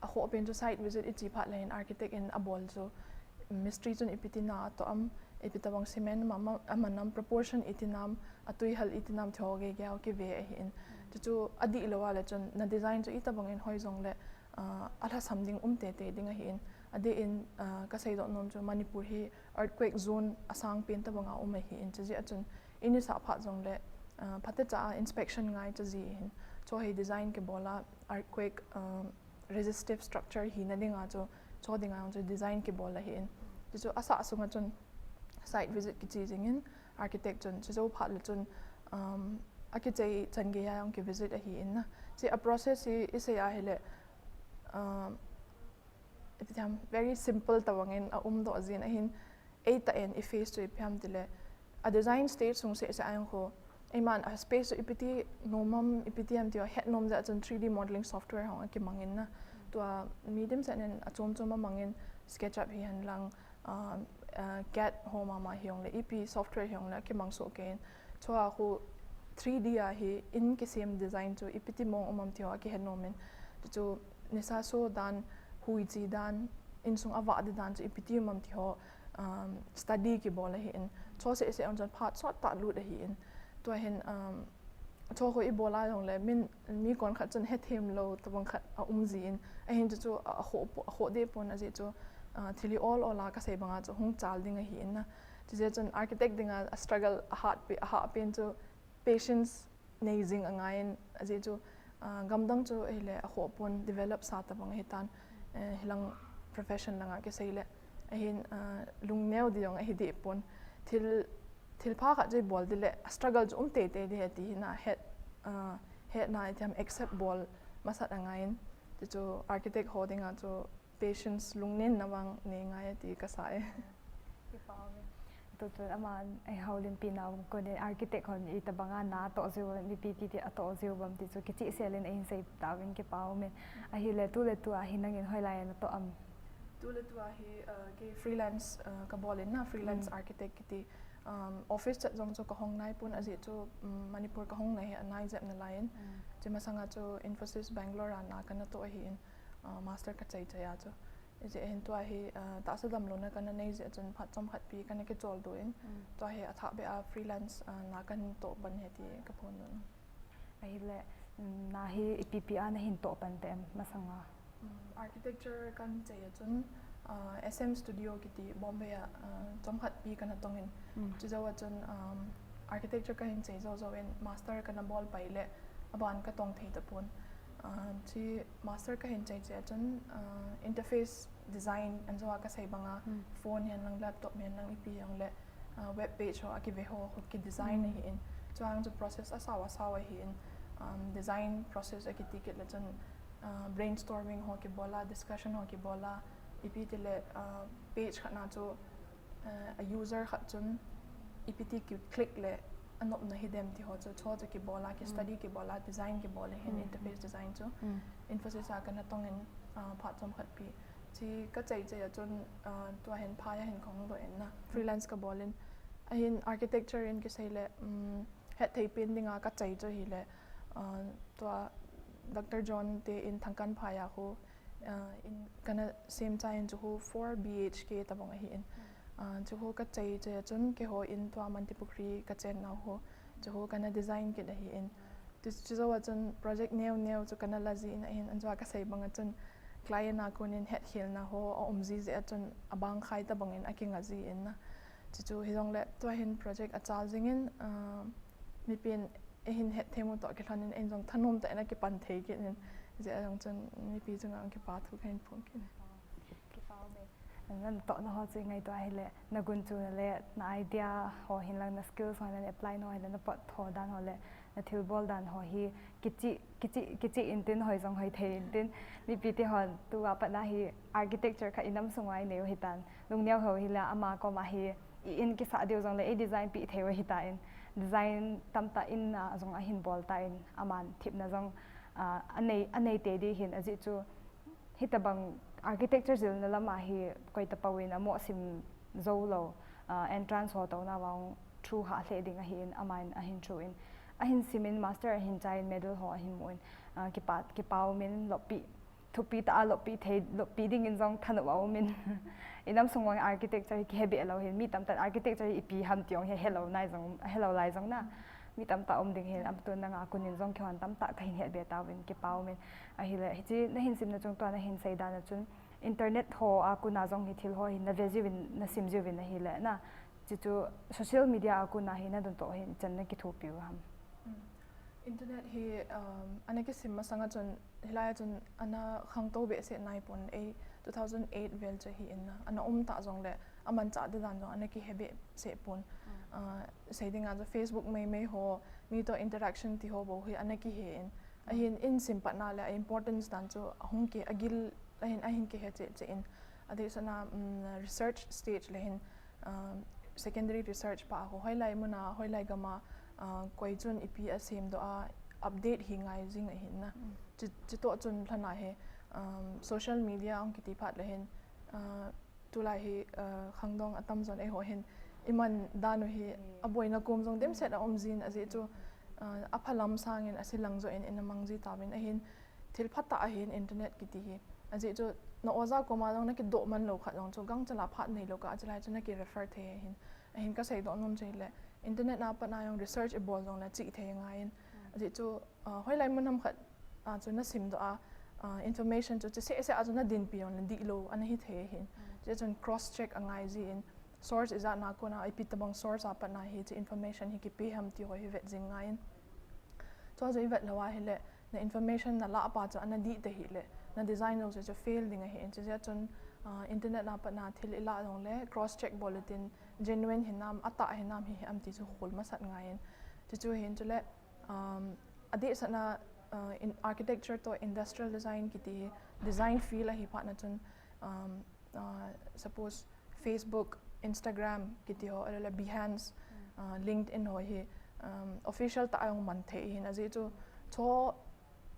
akhoh pen chu site visit ichi phat le hin architect in abol chu mistri chun ipi tina atoh am, ipi tabang cement ma, ma, aman am, proportion iti nam, atui hal iti nam ti ho geigei a kive ahi in. Chu chu adih lou a le chun na design chu itabang in hoi jongle, ah, alhasam ding um teitei ding ahi in. Adeh in, ah, ka seidoh nom chu Manipur hi earthquake zone asang pen tabang a um ahi in. Chu jeh a chun in isah phat jongle, ah, phatecha a inspection ngai chu ji hin. Chu hi design kibol a earthquake, ah, resistive structure hina dinga chu, chu dinga chu design kibol ahi in. Chu chu asah sunga chun site visit kichi jing in architect chun, chu jou phat le chun, um, akichai chan gei a jong kivisit ahi in na. Chu a process hi isei ahile, um, ipi ham, very simple tabang in aum doh jin ahin, eitah in i face chu ipi ham tile, a design stage sung seh seh a jong khu, eiman a space chu ipiti nom am, ipiti am ti ho het nom jeh a chun three D modeling software ho akimang in na. Tua mi dimset in achom chom amang in, SketchUp hihen lang, ah, ah, CAD ho mama hijongle, ipi software hijongle akimang soh kei in. Chua khu three D a hi in kisem design chu ipiti mong um am ti ho akihet nom in. Chu chu nisa so dan, hui chi dan, insung avah di dan chu ipiti um am ti ho, um, study kibol ahi in. Chu seh seh a chun phat sot tah lut ahi in. Tua hin, um, chu khu ibol a jongle min, mi konkhat chun hethem lou tabang khat aum ji in. Ahin chu chu a, akhoh po, akhoh deh pon ajeh chu, ah, thil hi ol ol a ka sei banga chu hung chal ding ahi in na. Chu jeh chun architect dinga a struggle ahat pi, ahat pen chu patience nei jing angai in, ajeh chu, ah, gamdang chu ahile akhoh pon, develop sa tabang ahi tan, eh, hilang profession langa kisei le. Ahin, ah, lungneo di jong ahi deh pon. Thil, thil pha khat chu ibol di le, a struggle chu um teitei di ahi ti hi na het, ah, het na ipi ham accept bol masat angai in. Chu chu architect ho dinga chu patience, lungnen na vang nei ngai ati kasa e. Kipa um e. Tuchun ama, eh, houlimpi nau kon in architect hon itabanga natoh jiu, ipi ipi ti atoh jiu ham ti chu kichehsel in eihin sei tauvin kipa um e. Ahile tu le tu a hi nangin hoilai natoh am? Tu le tu a hi, uh, kei freelance, uh, kabol in na, freelance architect kiti, um, office chet jong chu kahong nai pon ajeh chu, um, Manipur kahong na hi anai jep nalai in. Chu masanga chu Infosys Bangalore a na kanatoh ahi in, uh, master kachai chai a chu. Hijeh hin tua hi, ah, tahsa damlouna kana nei jeh chun phat chomkhat pi kana kichol doh in. Tua hi athah beh a freelance, ah, na kahin toh pan ahi ti kaphondoh nom. Ahile, mm, na hi ipi ipi a nahin toh pan te em masanga? Mm, architecture kahin chai a chun, ah, S M Studio kiti Bombay a, ah, chomkhat pi kana tong in. Chujou a chun, um, architecture kahin chai jou jou in master kana bol pai le aban katong thei tapon. Ah, chu master kahin chai chai a chun, ah, interface design, anjou a kasei banga, phone hihen lang, laptop hihen lang, ipi hijongle, ah, web page ho akive ho, ho kidesign ahi in. Chuang chu process asao asao ahin, um, design process akiti kit le chun, uh, brainstorming ho kibola, discussion ho kibola, ipi tile, uh, page khat na chu, uh, a user khat chun ipi ti ki click le anopna hidem ti ho chu, chu chu kibola, ki study kibola, design kibola hin, interface design chu. Infosys a kana tongin, uh, phat chom khat pi. Chi kachai chai a chun, uh, tua hin phai a hin kahung doh in na. Freelance kabolin. Ahin architecture in kisei le, um, hetthei pen dinga kachai chu hile, uh, tua Doctor John te in Thangkanphai a khu, uh, in kana sem chai in chu khu four B H K tabang ahin. Uh, chu khu kachai chai a chun keiho in tua Mantripukhri kachen nau khu. Chu khu kana design kit ahin. Chu, chu jou a chun project neo neo chu kana la ji in ahin, anjua kasei bang a chun client a konin hetkhelna ho aum ji jeh a chun abang khai tabang in akinga ji in na. Chu chu hijongle tua hin project achal jing in, ah, mipin eihin hetthei mu toh kilhon in, eihin jong thanom tah in akipan thei kit in, jeh a jong chun mipi chunga kipa thu kahin phong kit in. Kipa ume. Natoh na ho chu ngaito ahile, nagunchu na le, na idea ho hin lang, na skills ho hin lang, na apply na ho hin lang, na pot ho dan ho le, na thilbol dan ho hi kichih, kichih, kichih in tin hoi jong hoi thei in tin. Mipi te hon, tua pat na hi architecture khat inam sung uva inei u hitan. Lungneo ho hile, ama koma hi, i in kisah diu jongle, ei design peh thei u hitan. Design tamtah in a jong ahin bol tan, aman thepna jong, ah, anei, anei tei di hin, ajeh chu, hitabang architecture jilna lama hi koi tapou in amoh sim jou lou, ah, entrance ho touna vang through hah lheh ding ahin, aman ahin through in, ahin sim in, master ahin chai in, medal ho ahin mu in, ah, kipa, kipa um in, loppi, thupi tah a loppi thei, loppi ding in jong thanop aum in. Inam sung uva architecture hi kihe be lou hin, mi tamtah architecture hi ipi ham ti jong hi helou nai jong, helou lai jong na. Mi tamtah um ding hin, amatun nanga kon in jong keihon tamtah kahin het be tauvin, kipa um in. Ahile, hiche nahin simna chung tua nahin sei dan a chun, internet ho a kon a jong hi thil ho hi na ve jiuvin, na sim jiuvin ahile na. Chuchu social media a kon a hi na dong toh hi chan na kithopi u ham. Mm. Internet hi, um, ana kisim masang a chun, hilai a chun ana khangtou behseh nai pon, ei two thousand eight vel chu ahin na, ana um ta jongle, amanchah di dan jong ana kihe behseh pon. Uh, sei ding a chu Facebook meimei ho, mi toh interaction ti ho bou hi ana kihe in. Ahin in sim pat na le, a importance dan chu ahung ki, agil, ahin, ahin kihe cheh cheh in. Adeh seh na, um, research stage le hin, um, secondary research pa ho, hoilai mun a, hoilai gam a, uh, koi chun ipi asem doh a, update hi ngai jing ahin na. Chu, chutoh chun lhana hi, um, social media ahung kiti phat le hin, uh, tulai hi, uh, khangdong atam jon eiho hin, iman dan u hi aboina kom jong dimset aum jin, ajeh chu, uh, aphalam sangin ase lang joh in, ina mang ji tauvin ahin, thil phatah ahin internet kiti hi. Ajeh chu na oja koma jong na kidoh man lou khat jong chu gangchal a phat neilou kah a chulai chu na ki refer thei ahin. Ahin kasei doh nom chu hile, internet a pat na jong research ibol jongle chih thei ngai in. Ajeh chu, uh, hoilai mun ham khat a chu na sim doh a, uh, information chu cheseh seh a chu na dinpi jongle dihlou ana hi thei ahin. Chuche chun cross check angai jin, source ijat na kon a, ipi tabang source a pat na hiche information hi kipe ham ti ho hi vet jing ngai in. Chu chu ivet lou ahile, na information na lah pa chu ana dih ta hile, na design jong chu, chu fail ding ahin. Chuche chun, uh, internet a pat na thil ilah jongle, cross check bol utin, genuine hinam, atah hinam hi, hi am ti chu khol masat ngai in. Chu chu hin chule, um, adeh seh na, uh, in architecture toh industrial design kiti hi, design field ahi phat na chun, um, uh, suppose Facebook, Instagram kiti ho, ahilou le Behance, uh, LinkedIn ho hi, um, official tah a jong man thei ahin, ajeh chu chu,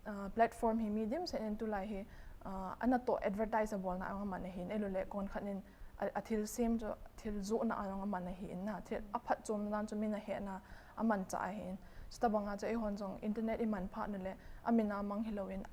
uh, platform hi mi dimset in tulai hi, uh, ana toh advertise abolna a jong aman ahin, ahilou le kon khat in a, athil sem chu thil johna a jong aman ahin na, thil aphatchomna dan chu min ahehna amanchah ahin. Chutabang a chu eihon jong internet iman phat na le, amin a mang hilou in,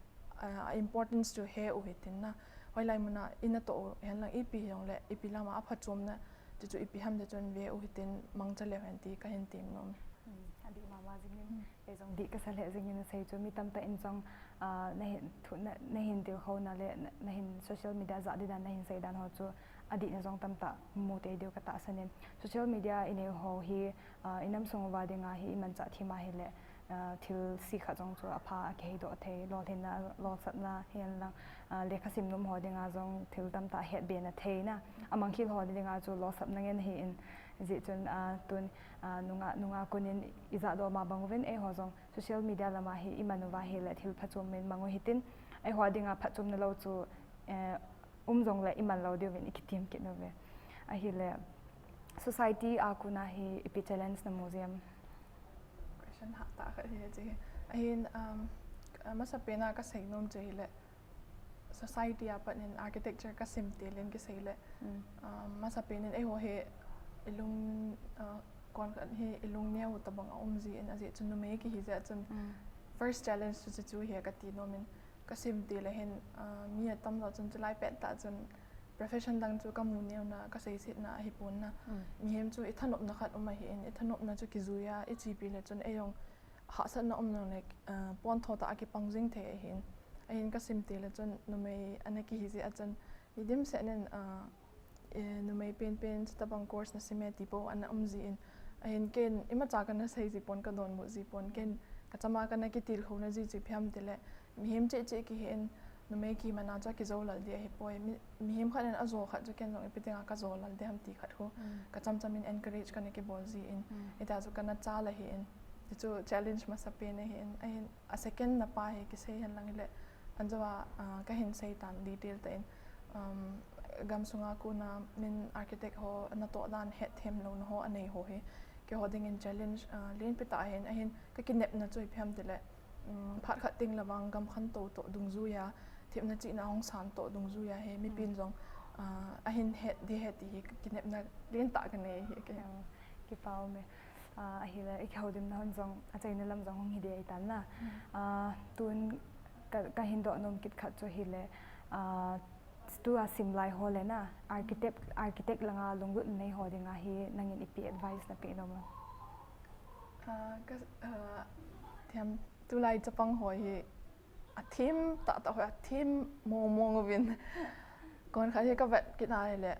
a, a importance chu he u hitin na. Hoilai mun a ina toh u hen lang ipi hijongle, ipi lam a aphatchomna, chu chu ipi ham ti chun ve u hitin mangcha leu hen ti kahin tem nom. Hmm, adih mama jing in, kei jong dih kasa lheh jing in asei chu mi tamtah in jong, ah, nahin thu, na, nahin tilkhouna le, na, nahin social media jah di dan, nahin sei dan ho chu adih na jong tamtah mu tei diu katahsan in. Social media inei ho hi, ah, inam sung uva dinga hi imanchah thim ahile, ah, thil si khat jong chu apha a kiheidoh thei, lolhinna, lolsapna, hihen lang, ah, lekhasim nom ho dinga jong thil tamtah hetbe na thei na, amangkhel ho dinga chu lolsapna ngen ahin, Hijeh chun, ah, tun, ah, nunga, nunga konin ijah doh ma bang uvin eiho jong social media lama hi iman uva hile thil phachom in mang u hitin, eiho dinga phachomna lou chu, eh, um jongle iman lou diuvin ikitem kit uve. Ahile, society a kona hi ipi challenge namu jiem? Question hatah khat hi che. Ahin, um, masapen a kasei nom chu hile, society a pat in architecture kasim til in kisei le, um, masapen in eiho hi ilung, uh, konkhat hi ilung neo tabang aum jin, ajeh chu numei kihi jeh chun first challenge chu chu hi kati nom in, kasim til le hin, uh, mi atamjo chun chulai pettah chun profession dang chu kamu neo na, kaseiset na ahipon na. Mihem chu ithanopna khat um ahin, ithanopna chu kijui a ichepi le chun eijong hahsatna um jongle, uh, pontho tah a kipang jing thei ahin. Ahin kasim til le chun numei ana kihi jeh a chun mi dimset in, uh, eh, numei penpen chutabang course nasim e ti bou ana um jin. Ahin ken imacha kana sei ji pon, kadonbut ji pon, ken kachama kana kitilkhouna ji chu ipi ham tile, mihem cheh cheh kihi in, numei kiman a chu akijou lal di ahipoi. Mi, mihem khat in ajo khat chu ken jong ipi dinga kajo lal di ham ti khat khu kacham cham in encourage kana kibol jin. Hitia chu kana chal ahin. Hichu challenge masapen ahin. Ahin, a second na pa hi kisei hen lang hile, anjo a, ah, kahin sei tan detail tah in, um, gamsunga kona min architect ho natoh dan hetthem louna ho anei ho hi keiho dingin challenge, ah, lenpi tah ahin. Ahin kakinepna chu ipi ham tile, um, phat khat teng le vang gam khantou toh dungjuia thepna chihna hung san toh dungjuia hi mipin jong, ah, ahin het di ahi ti hi kakinepna lentah kanei ahi kei. Kipa ume. Ah, ahile, ikihoulimna hon jong, achaina lam jong hung hi di ahitan na. Ah, tun ka, kahin doh nom kit khat chu hile, ah, tua simlai ho le na, architect, architect langa lunglut nei ho dinga hi nangin ipi advice napeh nom? Ah, ka, ah, thiam, tulai chapang ho hi athem tahtah ho, athem mong mong uvin. Konkhat hi kavet kit a hile,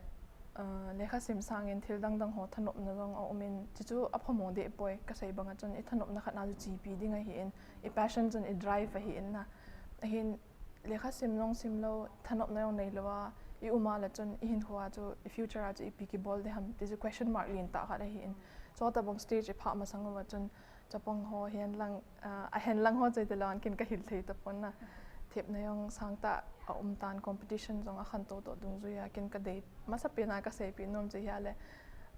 ah, lekhasim sangin thil dang dang ho thanopna jong aum in, chuchu aphamo deh poi, kasei banga chun ithanopna khat na chu chepi ding ahin, i passion chun i drive ahin na. Ahin lekhasim jong simlou, thanopna jong neilou a ium a le chun ihinkhoa chu, i future a chu ipi kibol di ham ti chu question mark lentah khat ahin. Chutabang stage iphah masang uva chun chapang ho hihen lang, ah, ahen lang ho chu itilou in ken kahil thei tapon na. Thepna jong sangtah aum tan, competition jong akhantou toh dungjuia ken kadei, masapen a kaseipi nom chu hia le,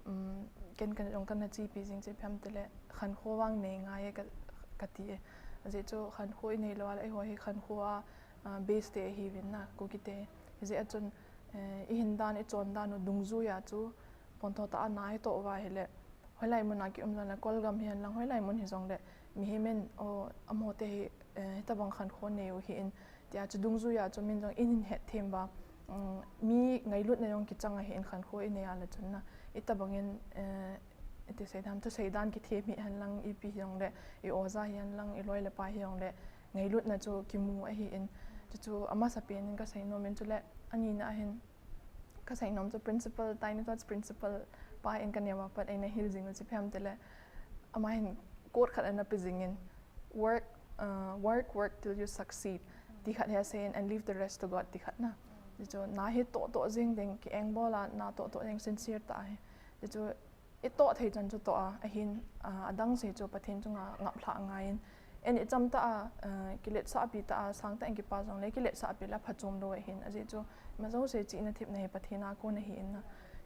um, ken, ken jong kana chepi jing chu ipi ham tile, khankho vang nei ngai e ka, kati e. Ajeh chu khankho ineilou a le eiho hi khankho a, ah, base te ahiuvin na, Kuki te. Hijeh a chun, eh, ihin dan, ichon dan u dungjuia chu pontho tah a na itoh uva hile, hoilai mun a kium jongle, kolgam hihen lang hoilai mun hijongle, mihem in, o, amaho te hi, eh, hitabang khankho nei u ahin, tia chu dungjuia chu min jong ihin hetthem uva, um, mi ngailutna jong kichang ahin khankho inei a le chun na, itabang in, eh, iti sei dan, thusei dan kithem hihen lang, ipi hijongle, i oja hihen lang, i loi le pai hijongle, ngailutna chu kimu ahin, chuchu amasapen in kasei nom in, chule anina ahin kasei nom chu principal, Tiny Tots principal pa in kaneo a pat eina hil jing u chu ipi ham tile, ama hin quote khat ana pe jing in, work, uh, work, work till you succeed ti khat hi asei in, and leave the rest to God ti khat na. Chuchu na hi toh toh jing ding, ki engbol a na toh toh jing, sincere tah a hi. Chuchu itoh thei chan chu toh a, ahin, ah, adang se chu Pathen chunga ngaplhah angaiyin. Eini cham tah a, ah, kiletsahpi tah a, sangtah in kipa jongle kiletsahpi le aphachom lou ahin. Ajeh chu ima jouse chihna thepna hi Pathen a kon ahin na.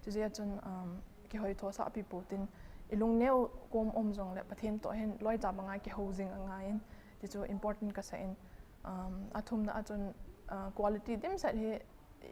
Chujeh a chun, um, kihoithosahpi pou tin, ilungneo kom um jongle Pathen toh hin loicha banga kihou jing angaiyin. Ti chu important kasah in, um, athumna a chun, ah, quality dimset hi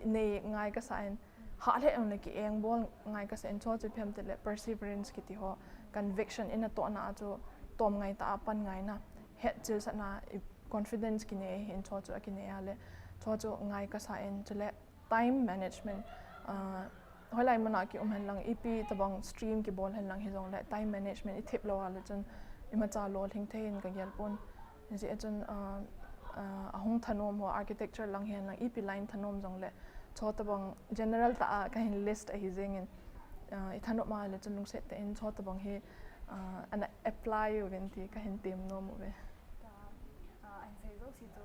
nei ngai kasah in, hah lheh jongle ki engbol ngai kasah in, chuchu ipi ham tile perseverance kiti ho, conviction, ina tohna a chu tom ngai tah a pan ngaina, hetchilsahna, i confidence kinei ahin, chuchu akinei a le, chuchu ngai kasah in, chule time management, ah, hoilai mun a kium hen lang, ipi tabang stream kibol hen lang hijongle, time management ithep lou a le chun imacha lolhing thei in kagel pon. Hijeh a chun, ah, ah, ahung thanom ho, architecture lang hihen lang, ipi line thanom jongle, chutabang general tah a kahin list ahi jeng in, ah, ithanom a le chun lungset tah in chutabang hi, ah, ana apply uvin ti kahin tem nom uve. Ah, ahin sei jouse chu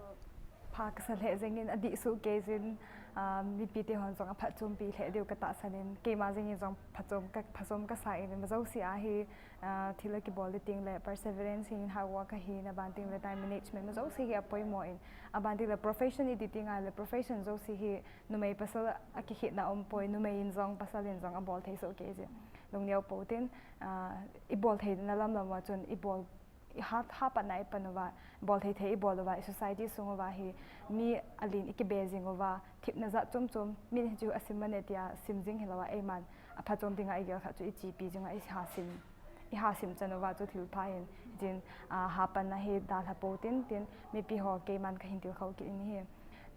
Pha kasa lheh jengin adih soh kei jin, ah, mipi te hon jong aphatchompi lheh diu katahsan in, keima jengin jong phatchom ka, phatchom kasa in, ima jouse a hi, ah, thil akibol ding le perseverance hin, hard work ahin, aban ding le time management, ima jouse hi apoimo in, aban ding le profession iti ding a le profession jouse hi numei pasal akikhetna umpoi, numei in jong pasal in jong abol thei soh kei jin. Lungneo pou tin, ah, ibol theina lam lam uva chun ibol ha, ha patna ipan uva, bol thei thei ibol uva, i society sung uva hi mi alen ikibe jing uva, themna jat chom chom, min hichu asim mane tia sim jing hilou a, eiman aphatchom dinga igel khat chu ichepi jing a, iha sim, iha sim chan uva chu thil pha hin, jin, ah, ha patna hi dalha pou tin tin, mipi ho keiman kahin tilkhou kit in ahi.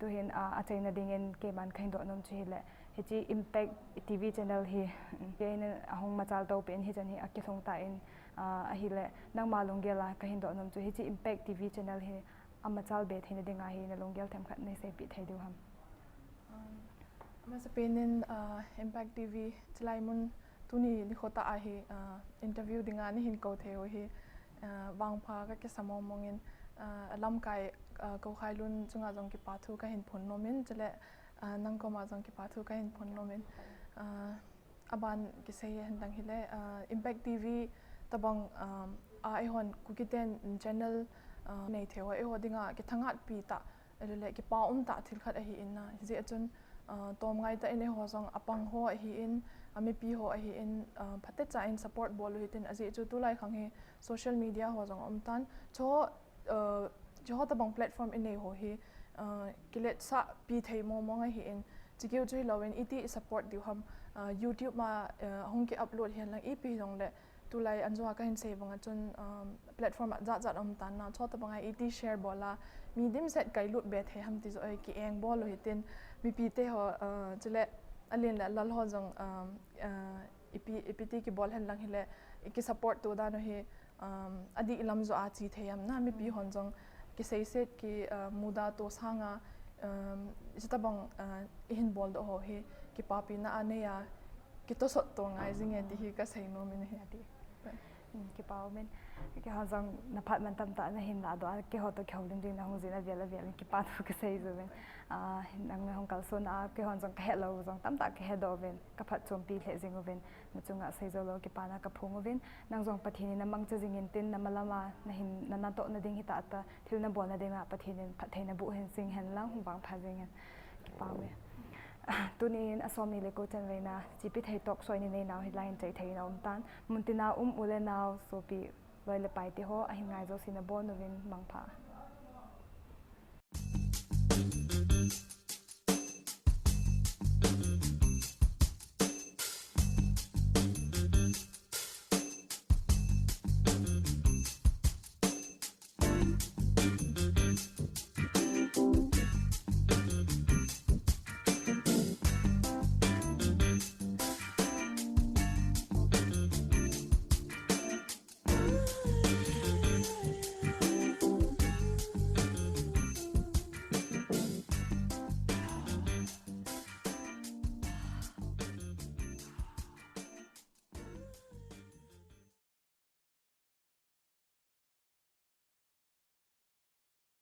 Tuhin, ah, achaina dingin keiman kahin doh nom chu hile, hiche Impact T V channel hi, keinin ahung machal to pen hichan hi akilhung tan, ah, ahile, nangma lunggel a kahin doh nom chu, hiche Impact T V channel hi amachal be theina dinga hi nalunggel themkhat neiseipeh thei diu ham? Um, amasapen in, ah, Impact T V chilai mun tuni nikho tah a hi, ah, interview dinga neihin kou thei u hi, ah, vangpha kakisa mong mong in, ah, lamkai, ah, Kou Khailun chunga jong kipa thu kahin phon nom in, chule, ah, nang koma jong kipa thu kahin phon nom in, ah, aban kisei hen lang hile, ah, Impact T V tabang, um, a eihon Kuki ten channel, ah, nei thei ho, eiho dinga kithangatpi tah, le kipa um tah thil khat ahin, hijeh chun, ah, tomngai tah in eiho jong apang ho ahin, amipi ho ahin, ah, phatecha in support bol u hitin, ajeh chu tulai khang hi social media ho jong aum tan, chu, ah, chuho tabang platform inei ho hi, ah, kiletsahpi thei mong mong ahin, chikeu chu hilouvin iti i support diu ham, ah, YouTube ma, ah, hung ki upload hihen lang ipi hijongle, tulai anjua kahin sei banga chun, um, platform ajat jat aum tan na, chuho tabang a iti share bol a, mi dimset kailut be thei ham ti joh hi kieng bol u hitin, mipi te ho, ah, chule alen le alal ho jong, um, ah, ipi, ipi ti kibol hen lang hile, iki support to dan u hi, um, adih lam joh a che thei ham na, mipi hon jong kiseiset ki, ah, muda to sanga, um, chutabang, ah, ihin boldoh ho hi kipapina anei a, kitosot to ngai jinge ti hi kasei nom in ahi. Ati. Mm, kipa umin. Keiho jong naphat man tamtah nahin ladoh a, keiho toh kihoulim ding nahung jin avel avel in kipa thu kasei uvin. Ah, nang nahung kalson a, keihon jong kahet lou jong tamtah kahedoh uvin, kaphatchompi lheh jing uvin, nachunga seijou lou kipana kaphong uvin, nang jong Pathen in namangcha jing intin, namalam a nahin, nanatohna ding hita ta, thil nabolna dinga Pathen in phattheina boh hin jing hen lang, hung vangpha jing hen. Kipa uve. Tunin asomni le ko chanveina, Chepi Thei Talk Show in ineinau hilai in chai thei in aum tan. Muntina um u le nao, sopi, loi le pai te ho, ahin ngai jouse nabon uvin mangpha.